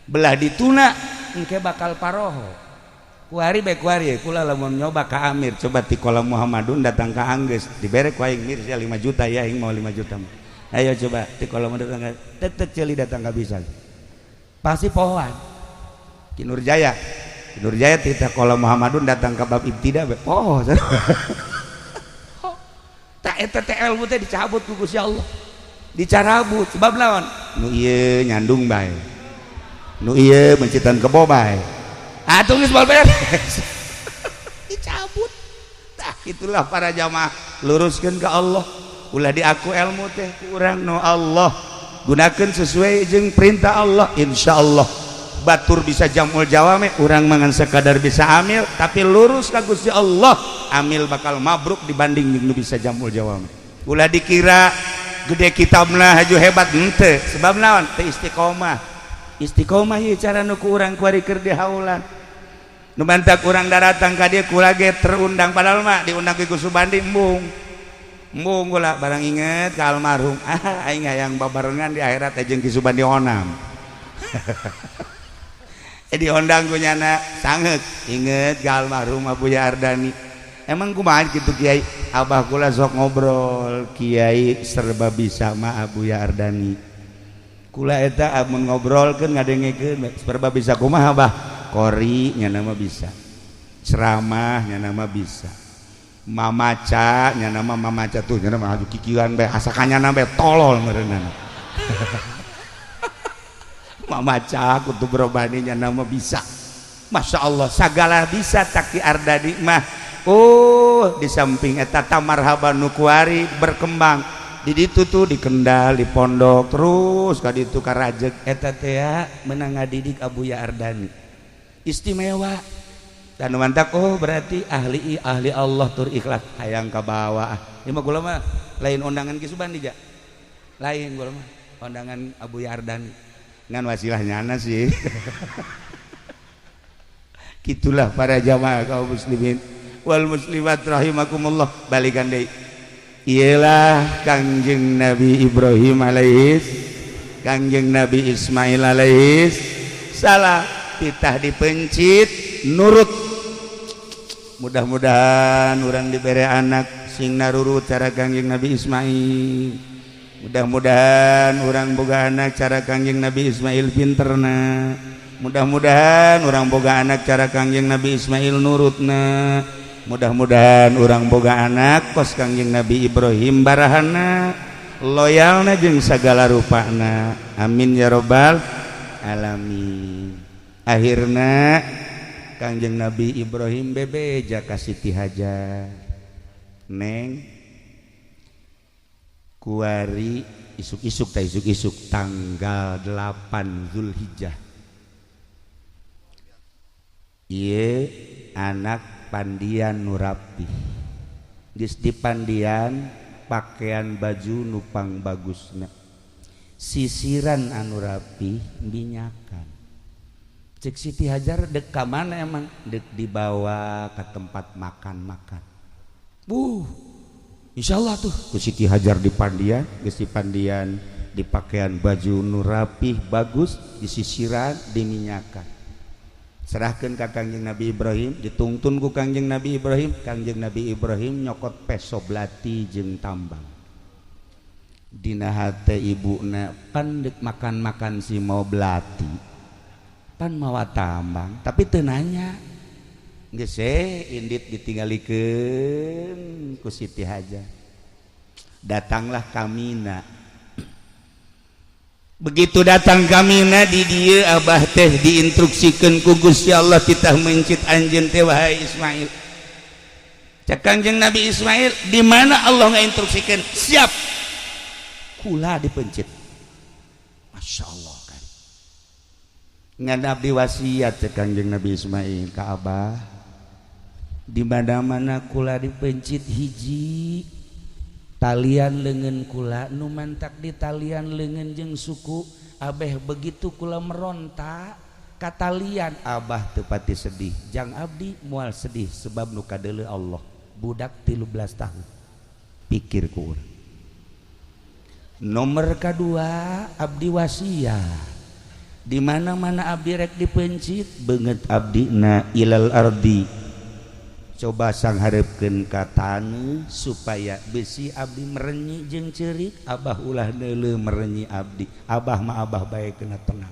Belah dituna engke bakal paroho. Kuari bae kuari kula lamun nyoba ka Amir coba ti kolam Muhammadun datang ka Anggeus dibere ku aing mir sia 5 juta ya aing mau 5 juta. Ayo coba ti kolam datang ka tetet ceuli datang ka bisa. Pasti pohoan. Ki Nurjaya. Ki Nurjaya ti kolam Muhammadun datang ka bab ibtida bae poho. Tak eta teh ilmu teh dicabut ku Gusti Allah. Dicarabut sebab lawan nu ieu nyandung bae. Nu ieu mencitan kebo bae. Atuh geus beres. Dicabut. Tah itulah para jamaah luruskeun ka Allah. Ulah diaku ilmu teh ku urang nu Allah. Gunakeun sesuai jeung perintah Allah insyaallah. Batur bisa jamul jawame urang mangan sekadar bisa amil tapi lurus ka Gusti Allah amil bakal mabruk dibanding jeung nu bisa jamul jawame. Ulah dikira gede kitabna haju hebat henteu sebab naon teu istiqomah. Istiqomah ieu cara nu ku urang kuari keur dihaulan. Nu mantak urang daratang ka dieu kula ge terundang padahal mah diundang ku Subandi embung. Embung kula barang inget ka almarhum. Ah aing hayang babarengan di akhirat jeung Ki Subandi onam. Diundang ku nyana sangeuk inget ka almarhum Abuya Ardani. Emang kumaha kitu Kiai? Abah kula sok ngobrol Kiai serba bisa mah Abuya Ardani. Kula eta amun ngobrolkeun ngadengekeun serba bisa kumaha bah? Kori nya nama bisa, ceramah nya nama bisa, mamaca nya nama mamaca tuh nya nama aju kikieuan bae asa kanyana bae tolol meureunana. Mamaca kutub robani nya nama bisa. Masya Allah sagala bisa taki Ardani mah. Oh Oh, di samping eta tamarhaban nu kuari berkembang di ditu tuh di Kendal, di pondok terus ka ditu ka Rajeg eta teh menang ngadidik Abuya Ardani istimewa. Dan mantak oh berarti ahli ahli Allah tur ikhlas hayang ka bawah. Ieu mah kula mah lain undangan Ki Subandi ja. Lain kula mah undangan Abuya Ardani. Ngan wasilahnya ana sih. Gitulah para jamaah kaum muslimin wal muslimat rahimakumullah. Balikan deui. Iyalah Kangjeng Nabi Ibrahim alaihis, Kangjeng Nabi Ismail alaihis salam, titah dipencit nurut. Mudah-mudahan urang diberi anak sing narurut cara Kangjeng Nabi Ismail. Mudah-mudahan urang boga anak cara Kangjeng Nabi Ismail pinterna. Mudah-mudahan urang boga anak cara Kangjeng Nabi Ismail nurutna. Mudah-mudahan urang boga anak kos Kangjeng Nabi Ibrahim barahana, loyalna jeung sagala rupana. Amin ya robbal alamin. Akhirna Kangjeng Nabi Ibrahim bebeja ka Siti Hajar, Neng, kuari isuk-isuk ta isuk-isuk tanggal 8 Zulhijjah, ieu anak pandian nu rapih, geus dipandian pakaian baju nupang bagusna, sisiran anu rapih, minyakan. Cek Siti Hajar, dek ka mana emang? Dek dibawa ke tempat makan-makan. Insyaallah tuh ku Siti Hajar dipandian, geus dipandian, dipakaian baju nu rapih bagus, disisiran, diminyakan. Serahkan ka Kangjeng Nabi Ibrahim, ditungtun ku Kangjeng Nabi Ibrahim. Kangjeng Nabi Ibrahim nyokot peso belati jeung tambang. Dina hate ibuna, pan dek makan-makan si mau belati, pan mawa tambang, tapi teu nanya. Geus indit ditinggalikeun ku Siti Hajar. Datanglah Kamina. Begitu datang Kamina di dieu abah teh diinstruksikeun ku Gusti Allah titah mencit anjeun teh wahai Ismail. Cek Kangjeng Nabi Ismail, di mana Allah ngainstruksikeun? Siap. Kula dipencit. Masya Allah kan. Ngan abdi wasiat cek Kangjeng Nabi Ismail ka abah. Di mana-mana kula dipencit hiji talian leungeun kula nu mantak di talian leungeun jeung suku abeh, begitu kula meronta ka talian abah teu pati sedih, jang abdi moal sedih sebab nu kadeuleu Allah budak 13 tahun pikir ku urang. Nomor kedua abdi wasiat di mana-mana abdi rek dipencit beungeut abdi na ilal ardi, coba sangharepkeun ka taneuh supaya besi abdi merenyi jeung ceurik, abah ulah neuleuh merenyi abdi, abah mah abah bae kena tenang.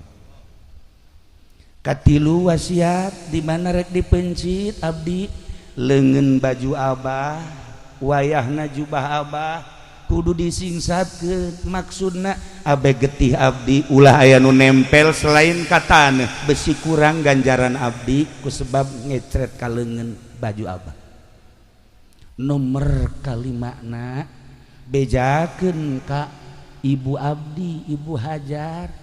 Katilu wasiat di mana rek dipencit abdi leungeun baju abah, wayahna jubah abah kudu disingsatkeun, maksudna abe getih abdi ulah aya nu nempel selain ka taneuh, besi kurang ganjaran abdi ku sebab ngecret ka leungeun baju abah. Nomor kalimana bejakeun ka ibu abdi, ibu Hajar,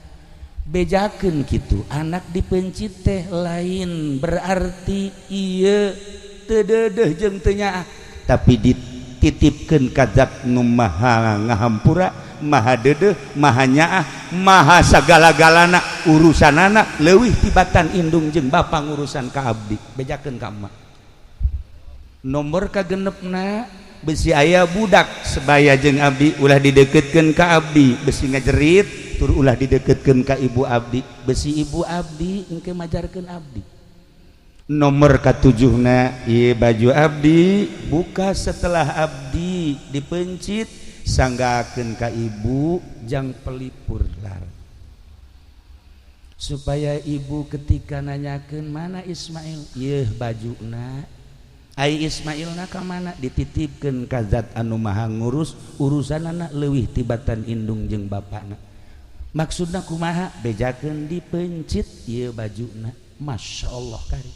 bejakeun kitu anak dipencit teh lain berarti ieu teu deudeuh jeung teu nyaah, tapi dititipkeun ka zat nu maha ngahampura, maha deudeuh, maha nyaah, maha sagala-galana urusanana leuwih tibatan indung jeung bapa ngurusan ka abdi, bejakeun ka emak. Nomor kagenepna besi aya budak sebaya jeung abdi ulah dideketkeun ka abdi, besi ngajerit tur ulah dideketkeun ka ibu abdi, besi ibu abdi engke majarkeun abdi. Nomor katujuhna ieu baju abdi buka setelah abdi dipencit sanggakeun ka ibu jang pelipur lar, supaya ibu ketika nanyakeun mana Ismail, ieu bajuna. Ai Ismailna ka mana? Dititipkeun ka zat anu maha ngurus urusanana leuwih tibatan indung jeung bapana. Maksudna kumaha? Bejakeun dipencit ieu bajuna. Masya Allah kari.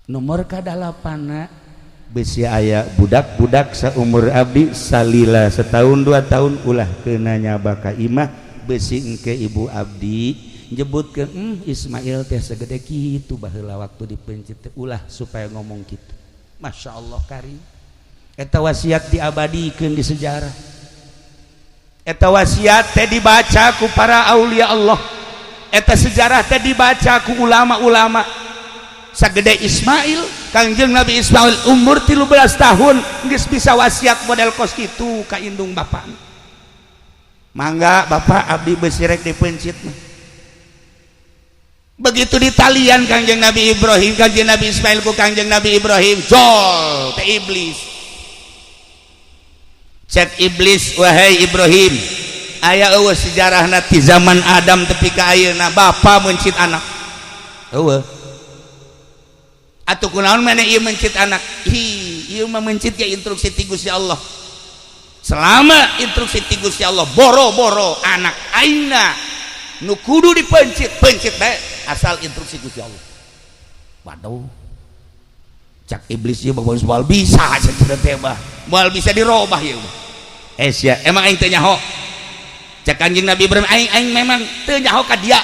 Nomor kadalapanna Bisi aya budak-budak saumur abdi salila setahun 2 tahun ulah kena nyaba ka imah besi engke ibu abdi nyebutkeun Ismail teh segede kitu baheula waktu dipencit teh ulah supaya ngomong kitu. Masya Allah karim. Eta wasiat diabadikeun di sejarah. Eta wasiat teh dibaca ku para aulia Allah. Eta sejarah teh dibaca ku ulama-ulama. Sagede Ismail, Kangjeng Nabi Ismail umur 13 tahun geus bisa wasiat model kos kitu ka indung bapak. Mangga bapak abdi besi rek dipencit mah. Begitu ditalian Kangjeng Nabi Ibrahim, Kangjeng Nabi Ismail ku Kangjeng Nabi Ibrahim, jol teh iblis. Cek iblis, wahai Ibrahim, aya eueuh sejarahna ti zaman Adam tepi ka ayeuna bapa mencit anak. Eueuh. Atuh kunaon maneh ieu mencit anak? Hi, ieu mah mencit ge instruksi ti Gusti Allah. Selama instruksi ti Gusti Allah boro-boro anak aingna nu kudu dipencit, pencit bae asal instruksi Gusti Allah. Waduh. Cak iblis ieu mah moal bisa cenah teh mah. Moal bisa dirobah ieu mah. Eh sia, emang aing teu nyaho? Cak Kanjeng Nabi Ibrahim, aing aing memang teu nyaho ka dia.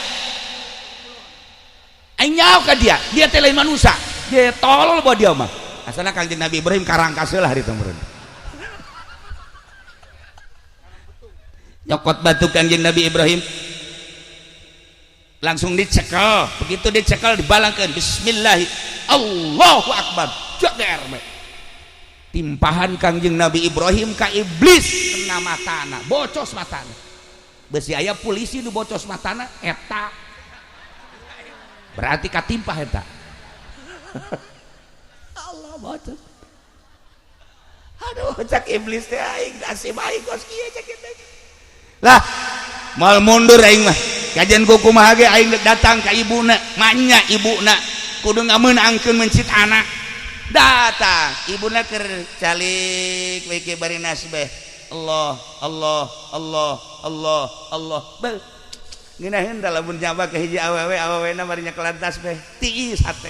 Aing nyaho ka dia, dia teh lain manusia. Dia tolol bawa dia mah. Asalna Kanjeng Nabi Ibrahim karangkas lah hari meureun. Nyokot batu Kanjeng Nabi Ibrahim langsung dicekel, begitu dicekel dibalangkeun bismillah Allahu akbar. Jager we. Timpahan Kangjeng Nabi Ibrahim ka iblis kena matana, bocos matana. Besi aya polisi nu bocos matana eta. Berarti katimpah eta. Allah bocos. Aduh cak iblis teh aing nasib aing kos kieu cak teh. Lah moal mundur aing mah. Kajian ku kumaha ge aing datang ka ibuna, manya ibuna kudu ngameunangkeun mencit anak. Datang ibuna keur calik we ke bari nasbeh. Allah Allah Allah Allah Allah. Beuh. Ngeunaheun da lamun nyaba ka hiji awewe, awewena bari nyekelan tasbeh. Tiis hate.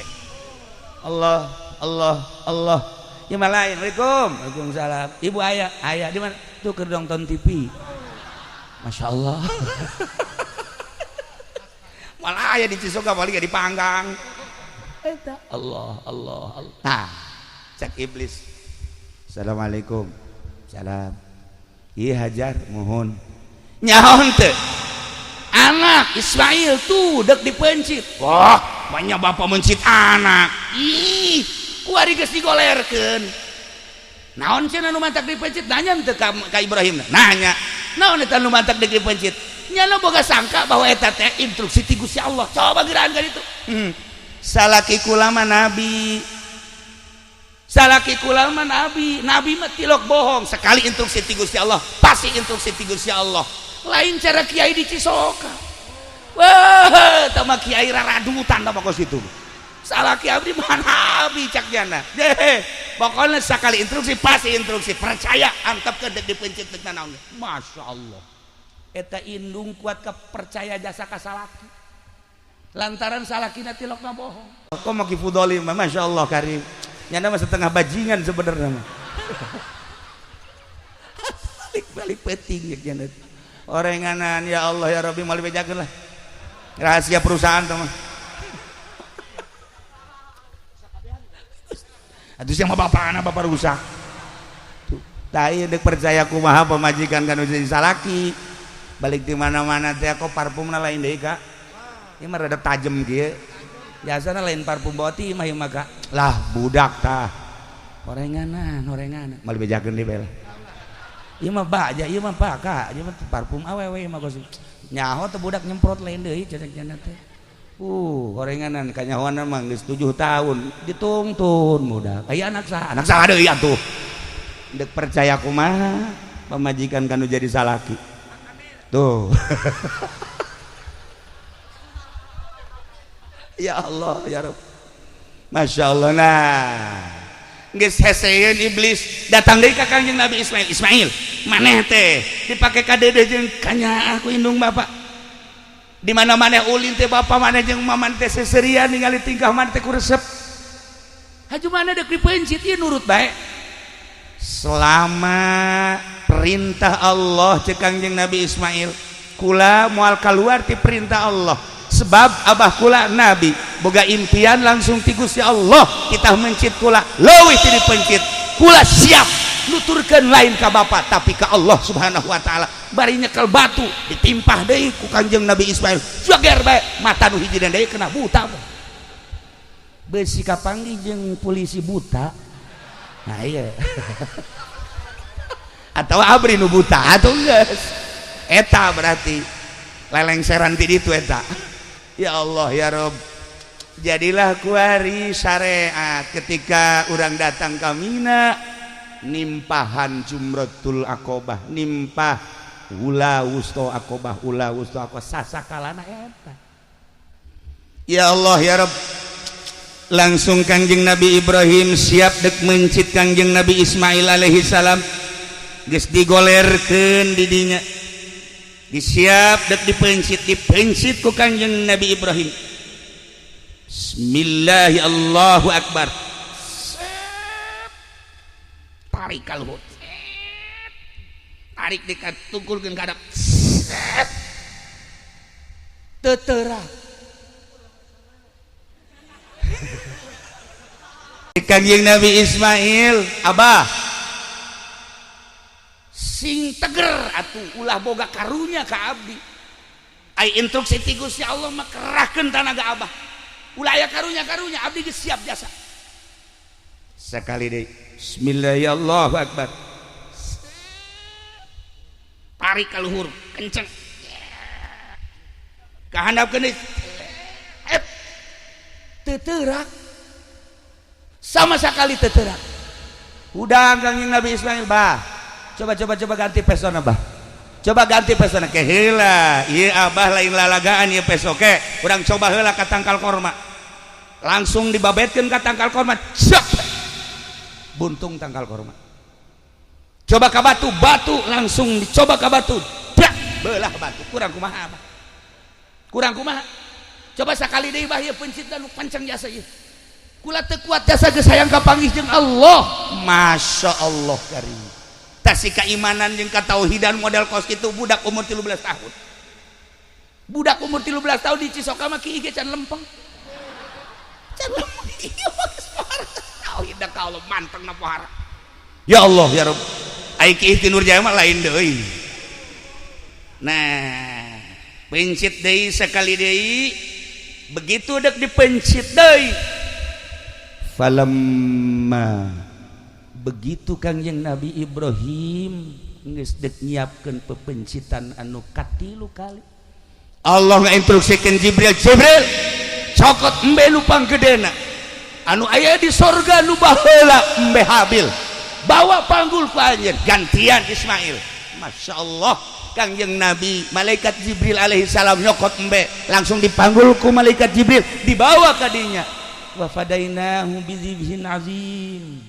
Allah Allah Allah. Ieu mah lain. Waalaikum. Waalaikumsalam. Ibu aya, aya di mana? Tuh keur nonton TV. Masya Allah. Malah aya di Cisoka paling dipanggang. Eta Allah Allah Allah. Nah, cek iblis. Assalamualaikum. Salam. Ieu Hajar mohon. Nyaho teu? Anak Ismail tuh dek dipencit. Wah, banyak bapak mencit anak. Ih, kuari geus digolerkeun. Naon cenah nu mantak dipencit? Nanya teu ka Ibrahim. Nanya. Naon eta nu mantak dipencit? Nyana boga sangka bahwa eta teh instruksi ti Gusti Allah. Coba geraan ka ditu. Salaki kula mah nabi. Salaki kula mah nabi. Nabi mah tilok bohong. Sekali instruksi ti Gusti Allah, pasti instruksi ti Gusti Allah. Lain cara kiai di Cisoka. Wah, tah mah kiai raradutan tah kos kitu. Salaki abdi mah nabi cak jana. Deh, pokoknya sekali instruksi pasti instruksi. Percaya antepkeun deuk dipencit deuk nanaon. Masya Allah. Eta indung kuat kepercaya jasa ka salaki. Lantaran salakina tilokna bohong. Kok mau kifudoli mah Masya Allah karim. Nyana mah setengah bajingan sebenarnya mah. Balik-balik peting ya nyana. Orenganan ya Allah ya Rabbi moal bejakeun lah. Rahasia perusahaan tuh mah. Atuh sia mah bapana bapak rusak. Tuh, tai deuk percaya kumaha pamajikan kan jadi salaki. Balik di mana-mana teh kok parfumna lain deui Kak. Ieu mah rada tajem kieu. Biasana lain parfum boti mah ieu mah Kak. Lah budak tah. Orenganan, orenganan. Moal bejakeun deui bae lah. Ieu mah baja, ieu mah Pak, ieu mah parfum awewe ieu mah kos. Nyaho teh budak nyemprot lain deui cenah teh. Orenganan kanyahoana mah geus 7 tahun ditungtun budak. Aya anak saha? Anak saha deui atuh. Deuk percaya kumaha pamajikan kanu jadi salaki. Tuh. Ya Allah ya Rabb. Masya Allah. Nah, geus heseun iblis datang deui ka Kangjeng Nabi Ismail. Ismail, maneh teh dipake ka dedeh jeung kanyaah ku indung bapak. Di mana maneh ulin teh bapak maneh jeung maman teh seserian ningali tingkah maneh teh ku resep. Haju mana dek dipencit ieu nurut bae. Selama perintah Allah cek Kangjeng Nabi Ismail, kula moal keluar ti perintah Allah. Sebab abah kula nabi, boga impian langsung ti Gusti Allah, kita mencit kula leuwih ti dipencit. Kula siap nuturkeun lain ka bapa tapi ka Allah Subhanahu wa taala. Bari nyekel batu ditimpah deui ku Kangjeng Nabi Ismail. Jager bae mata nu hiji deui kena buta. Besi kapanggih jeung polisi buta. Nah iya. Atau abri nu buta atau geus. Eta berarti lelengseran ti ditu eta. Ya Allah ya Rob. Jadilah kuari syariat ketika urang datang ka Mina nimpahan Jumratul Aqobah, nimpah ula wusto Aqobah, ula wusto Aqobah sasakalana eta. Ya Allah ya Rob. Langsung Kangjeng Nabi Ibrahim siap dek mencit Kangjeng Nabi Ismail alaihi salam. Geus digolerkeun di dinya. Disiap dek dipencit, dipencit ku Kangjeng Nabi Ibrahim. Bismillah Allahu Akbar. Tarik ka luhur. Tarik dekat tungkulkeun ka hadap. Tetera. Kangjeng Nabi Ismail, abah sing teger atuh ulah boga karunya ka abdi. Ai instruksi ti Gusti Allah mah kerahkeun tanaga abah. Ulah aya karunya-karunya abdi geus siap jasa. Sekali deui, bismillahirrahmanirrahim, Allahu akbar. Tarik ka luhur kenceng. Ka handapkeun deui. Teterak. Sama sekali teterak. Udah Kangjeng Nabi Ismail, bah. Coba coba coba ganti pesona, bah. Coba ganti pesona ke heula. Ieu abah lain lalagaan ieu peso ke. Urang coba heula ka tangkal korma. Langsung dibabetkeun ka tangkal korma. Cep. Buntung tangkal korma. Coba ka batu, batu langsung dicoba ka batu. Dak, belah batu. Kurang kumaha abah? Kurang kumaha? Coba sakali deui bah ieu pencitna nu pancang jasa ieu. Kula teu kuat jasa geus hayang kapanggih jeung Allah. Masya Allah karim. Tasi keimanan jeung katauhidan model kos kitu budak umur 13 tahun. Budak umur 13 tahun di Cisoka mah kieu ge can lempeng. Can lempeng ieu mah geus pohara. Tauhid ka Allah manteng na pohara. Ya Allah ya Rabb. Ai ki Ihti Nurjaya mah lain deui. Nah, pencit deui sekali deui. Begitu dek dipencit deui. Falamma begitu Kangjeng Nabi Ibrahim geus dek nyiapkeun pepencitan anu katilu kali. Allah ngainstruksikeun Jibril, Jibril cokot embe nu panggedena anu aya di sorga nu baheula embe Habil, bawa panggul ku anjeun gantian Ismail. Masya Allah Kangjeng Nabi malaikat Jibril alaihi salam nyokot embe langsung dipanggul ku malaikat Jibril dibawa ka dinya. Wa fadainahu bizibhin azim,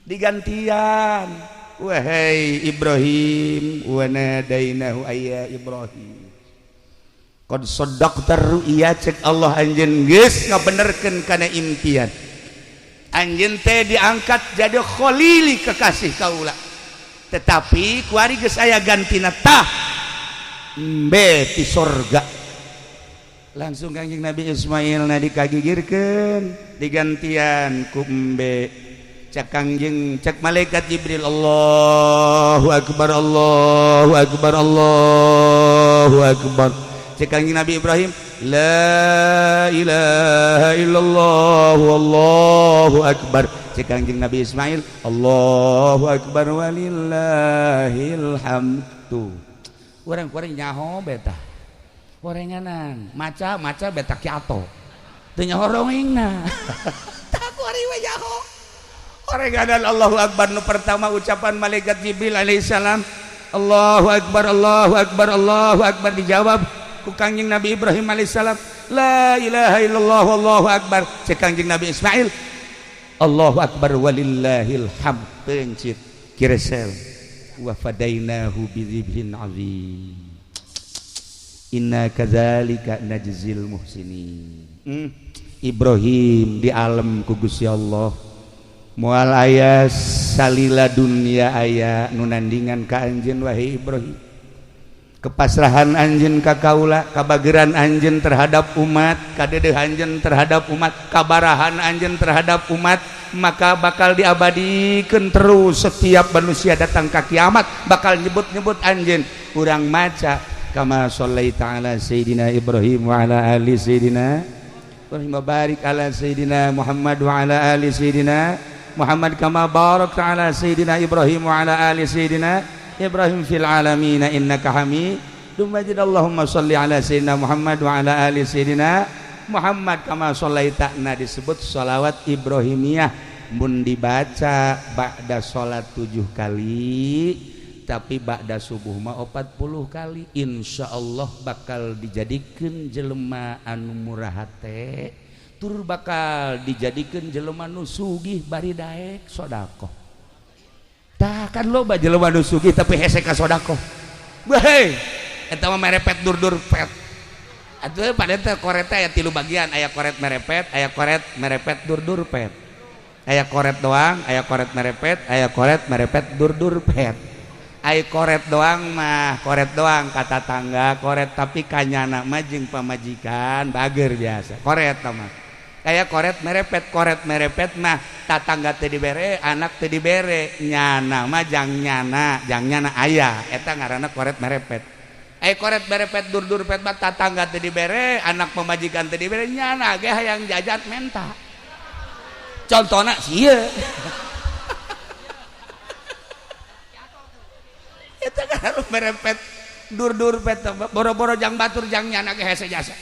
digantian. Wahai Ibrahim, wa nadainahu ayya Ibrahim qad saddaqta ru'ya, cek Allah anjeun geus ngabenerkeun kana impian anjeun teh diangkat jadi khalili kekasih kaula, tetapi kuari geus aya gantina tah embe ti sorga. Langsung Kangjeng Nabi Ismail na dikagigirkeun digantian ku embe. Cek Kangjeng, cek malaikat Jibril, Allahu akbar, Allahu akbar, Allahu akbar. Cek Kangjeng Nabi Ibrahim, la ilaha illallah wallahu akbar. Cek Kangjeng Nabi Ismail, Allahu akbar walillahil hamdu. Urang-urang nyaho beta. Orenganan, maca maca beta kiato. Teu nyaho rongengna. Tah kuari we nyaho. Orenganan Allahu akbar nu pertama ucapan malaikat Jibril alaihissalam, Allahu akbar, Allahu akbar, Allahu akbar, dijawab ku Kangjeng Nabi Ibrahim alaihissalam, la ilaha illallah wallahu akbar. Cek Kangjeng Nabi Ismail, Allahu akbar walillahil hamd. Pencit kiresel wa fadainahu bidzibhin azim. Inna kadzalika najzil muhsinin. Ibrahim di alam ku Gusti Allah. Moal aya salila dunia aya nu nandingan ka anjeun wahai Ibrahim. Kepasrahan anjeun ka kaula, kabageran anjeun terhadap umat, kadedeh anjeun terhadap umat, kabarahan anjeun terhadap umat, maka bakal diabadikeun terus setiap manusia datang ka kiamat bakal nyebut-nyebut anjeun. Urang maca kama shallaita ala sayidina Ibrahim wa ala ali sayidina Ibrahim, barik ala sayidina Muhammad wa ala ali sayidina Muhammad kama barakta ala sayidina Ibrahim wa ala ali sayidina Ibrahim fil alamin innaka Hamidum Majid. Allahumma shalli ala sayidina Muhammad wa ala ali sayidina Muhammad kama shallaita. Nah, disebut sholawat Ibrahimiyah mun dibaca ba'da sholat 7 kali, tapi ba'da subuh mah 40 kali, insyaallah bakal dijadikeun jelema anu murah hate, tur bakal dijadikeun jelema nu sugih bari daek sedekah. Tah kan loba jelema nu sugih tapi hese ka sedekah. Weh, eta mah merepet dur-dur pet. Atuh pada teh koret aya 3 bagian, aya koret merepet, aya koret merepet dur-dur pet. Aya koret doang, aya koret merepet, aya koret merepet dur-dur pet. Ai koret doang mah koret doang kata tangga koret, tapi kanyana mah jeung pamajikan bager biasa koret mah. Kayak koret merepet, koret merepet mah tatangga teu dibere, anak teu dibere, nyana mah jang nyana aya, eta ngaranna koret merepet. Ai koret merepet dur-dur pet mah tatangga teu dibere, anak pamajikan teu dibere, nyana ge hayang jajan menta. Contona sieun. Eta kan merepet dur-dur pet boro-boro jang batur jang nyana ge hese jasa.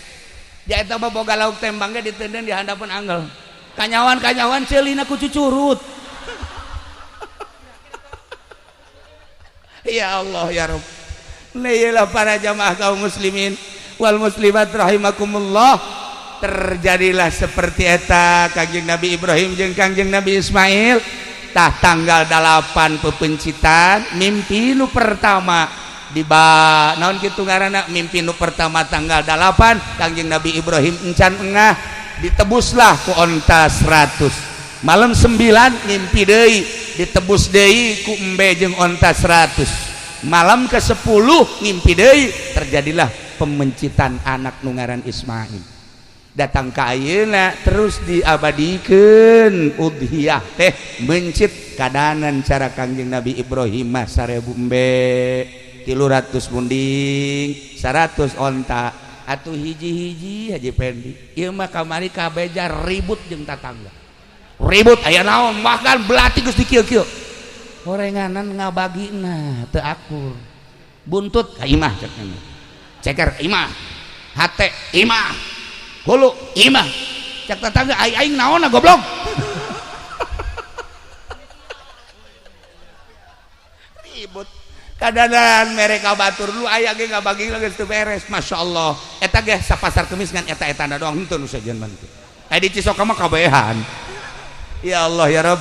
Ja eta mah boga lauk tembang ge ditenden di handapeun angel. Kanyawan-kanyawan ceulina ku cucurut. Ya Allah ya Rabb. Lailah para jamaah kaum muslimin wal muslimat rahimakumullah. Terjadilah seperti eta Kangjeng Nabi Ibrahim jeung Kangjeng Nabi Ismail. Tah tanggal 8 pepencitan mimpi nu pertama di ba naon kitu ngaranna mimpi nu pertama tanggal 8 Kangjeng Nabi Ibrahim encan engah ditebuslah ku onta 100. Malam 9 mimpi deui ditebus deui ku embe jeung onta 100. Malam ke-10 mimpi deui terjadilah pemencitan anak nu ngaran Ismail. Datang ka ayeuna terus diabadikeun udhiyah teh mencit kadanan cara Kangjeng Nabi Ibrahim mah 1000 embe 300 munding 100 onta atuh hiji-hiji Haji Pendi ieu mah kamari kabeja ribut jeung tatangga ribut aya naon bahkan belati geus dikieu-kieu horenganan ngabagina teu akur buntut ka imah cek ceker imah hate imah hulu imah cek tetangga aing naonna goblok. Ribut kadanan mereka batur lu aya ge ngabagi geus teu beres. Masyaallah eta ge sapasar kemis ngan eta-etana doang henteu nu sejen mah teu. Aya di Cisoka mah kabehan. Ya Allah ya Rabb.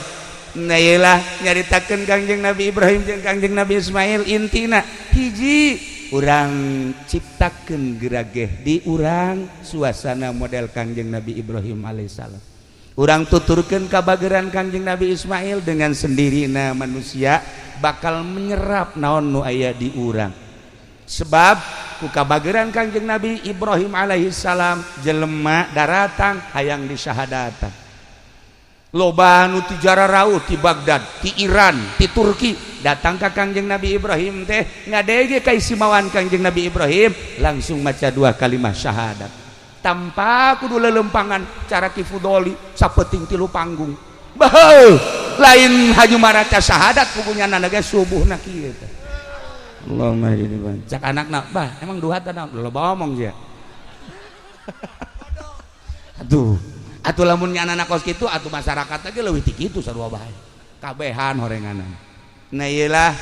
Nah ieu nyaritakeun Kangjeng Nabi Ibrahim jeung Kangjeng Nabi Ismail intina hiji urang ciptakeun gerageh di urang suasana model Kangjeng Nabi Ibrahim alaihissalam. Urang tuturkeun kabageran Kangjeng Nabi Ismail dengan sendirina manusia bakal menyerap naon nu aya di urang. Sebab ku kabageran Kangjeng Nabi Ibrahim alaihissalam jelema daratang hayang disyahadatan. Loba nu ti jararauh ti Baghdad, ti Iran, ti Turki datang ka Kangjeng Nabi Ibrahim teh ngadege kaisimawan Kangjeng Nabi Ibrahim langsung maca 2 kalimat syahadat tanpa kudu lelempangan cara Ki Fudoli sapeting 3 panggung. Bah, lain haju maraca syahadat kubunya nana ge subuhna kieu teh. Allahumma hdini. Cak anakna, bah emang duha teh naon? Loba omong sia. Aduh. Atuh lamun nya anak kos kitu atuh masyarakat ge leuwih ti kitu sarua bae. Kabehan horenganan. Nah ieu lah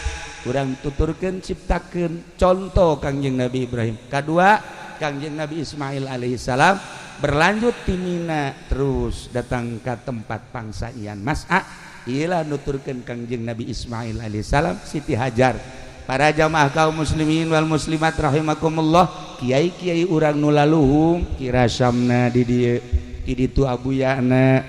urang tuturkeun ciptakeun contoh Kangjeng Nabi Ibrahim. Kadua Kangjeng Nabi Ismail alaihissalam berlanjut ti Mina terus datang ka tempat pangsaian Mas'a. Ieu lah nuturkeun Kangjeng Nabi Ismail alaihissalam Siti Hajar. Para jamaah kaum muslimin wal muslimat rahimakumullah, kiai-kiai urang nu laluhung kirasamna di dieu. Di ditu abuyana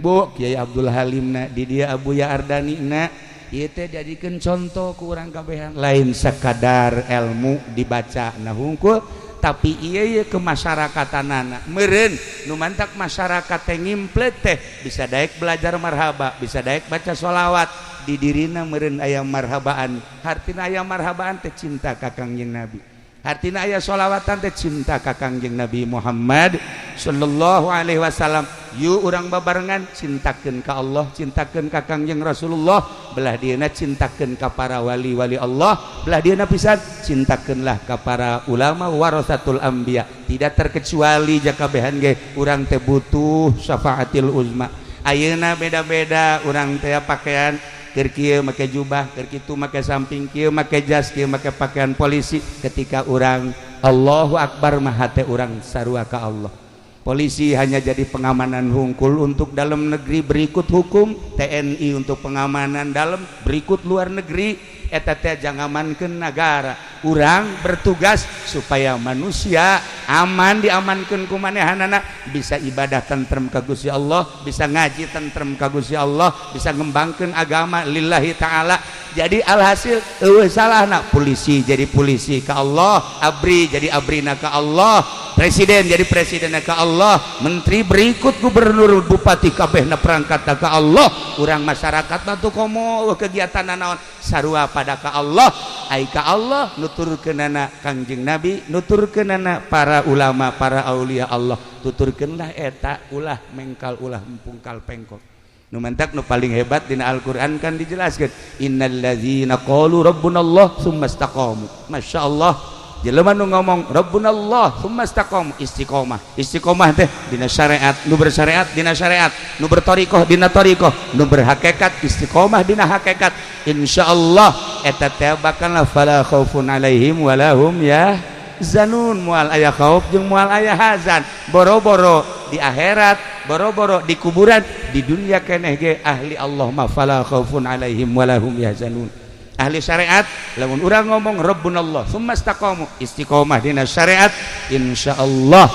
Bu Kiai Abdul Halim na di dia Abuya Ardani na ieu teh jadikeun contoh ku urang kabehan, lain sekadar ilmu dibaca nah hungkul, tapi iya iya kemasyarakatan meren nu mantak masyarakat teh ngimplet teh bisa daek belajar marhaba, bisa daek baca sholawat di dirina meren aya marhabaan. Hartina aya marhabaan teh cinta ka Kangjeng Nabi, hartina aya sholawatan teh cinta ka Kangjeng Nabi Muhammad sallallahu alaihi wasallam. Yuk urang babarengan cintakeun ka Allah, cintakeun ka Kangjeng Rasulullah, belah dieuna cintakeun ka para wali-wali Allah, belah dieuna pisan cintakeunlah ka para ulama warasatul anbiya. Tidak terkecuali jakabehan ge urang teh butuh syafaatil uzma. Ayeuna beda-beda urang teh pakaian, keur kieu make jubah, keur kitu make samping, kieu make jas, kieu make pakaian polisi. Ketika urang Allahu Akbar mah hate urang sarua ka Allah. Polisi hanya jadi pengamanan hungkul untuk dalam negeri berikut hukum, TNI untuk pengamanan dalam berikut luar negeri. Eta teh jangamankeun nagara. Urang bertugas supaya manusia aman, diamankeun ku manehanana, bisa ibadah tentrem ka Gusti Allah, bisa ngaji tentrem ka Gusti Allah, bisa ngembangkeun agama lillahi ta'ala. Jadi alhasil eueuh salahna polisi jadi polisi ka Allah, ABRI jadi abrina ka Allah, presiden jadi presiden ka Allah, menteri berikut gubernur bupati kabehna perangkat ka Allah. Urang masyarakat mah tuh komo kegiatan naon sarua pada ka Allah. Ai ka Allah nuturkeunana Kangjeng Nabi, nuturkeunana para ulama, para aulia Allah, tuturkeunlah eta, ulah mengkal, ulah pungkal pengkok. Nu mantak nu paling hebat dina Al-Qur'an kan dijelaskeun, innallazina qalu rabbunallah tsumma istaqamu. Masyaallah, jelema nu ngomong rabbunallah tsumma istaqamu, istiqomah. Istiqomah teh dina syariat, nu bersyariat dina syariat, nu berthariqah dina thariqah, nu berhakikat istiqomah dina hakikat. Insyaallah eta teh bakal fala khaufun alaihim walahum yahzanun, moal aya khauf jeung moal aya hazan. Boro-boro di akhirat, boro-boro di kuburan, di dunia keneh ge ahli Allah mah fala khaufun alaihim walahum yahzanun. Ahli syariat, lamun urang ngomong rabbunallah tsumma istaqamu, istiqomah dina syariat, insyaallah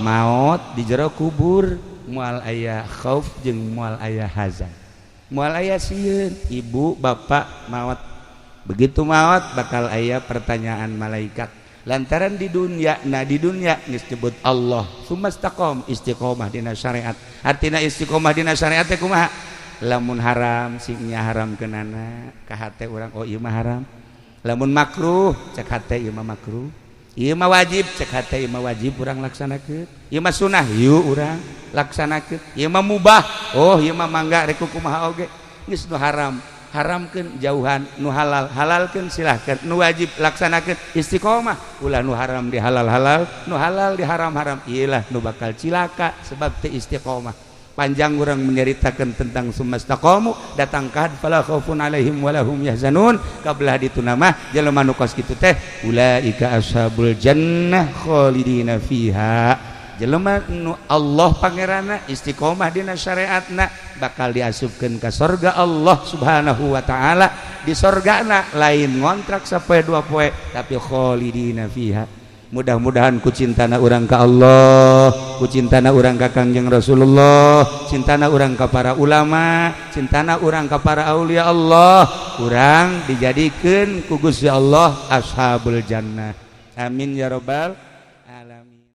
maot di jero kubur moal aya khauf jeung moal aya hazan, moal aya sieun. Ibu bapak maot, begitu maot bakal aya pertanyaan malaikat lantaran di dunia, nah di dunia geus nyebut Allah tsumma istaqam, istiqomah dina syariat. Artina istiqomah dina syariat teh kumaha? Lamun haram singnya haram kenana ka hate urang, oh ieu mah haram. Lamun makruh cek hate, ieu mah makruh. Ieu mah wajib, cek hate, ieu mah wajib, urang laksanakeun. Ieu mah sunah, yuk urang laksanakeun. Ieu mah mubah, oh ieu mah mangga rek kumaha oge. Geus nu haram haramkeun, jauhan, nu halal halalkeun, silahkan, nu wajib laksanakeun. Istiqomah, ulah nu haram di halal halal, nu halal di haram haram. Iyalah nu bakal cilaka sebab teu istiqomah. Panjang orang menyeritakan tentang sumastaqamu datang ka fala khaufun alaihim walahum yahzanun. Kabelah ditu nama jelema nu kos kitu teh ulaika ashabul jannah khalidina fiha. Jelema nu Allah pangeranna, istiqomah dina syariatna, bakal diasupkeun ka sorga Allah Subhanahu wa taala. Di sorgana lain ngontrak sapoe dua poe, tapi khalidina fiha. Mudah-mudahan ku cintana urang ka Allah, ku cintana urang ka Kangjeng Rasulullah, cintana urang ka para ulama, cintana urang ka para aulia Allah, urang dijadikeun ku Gusti Allah ashabul jannah. Amin ya robbal.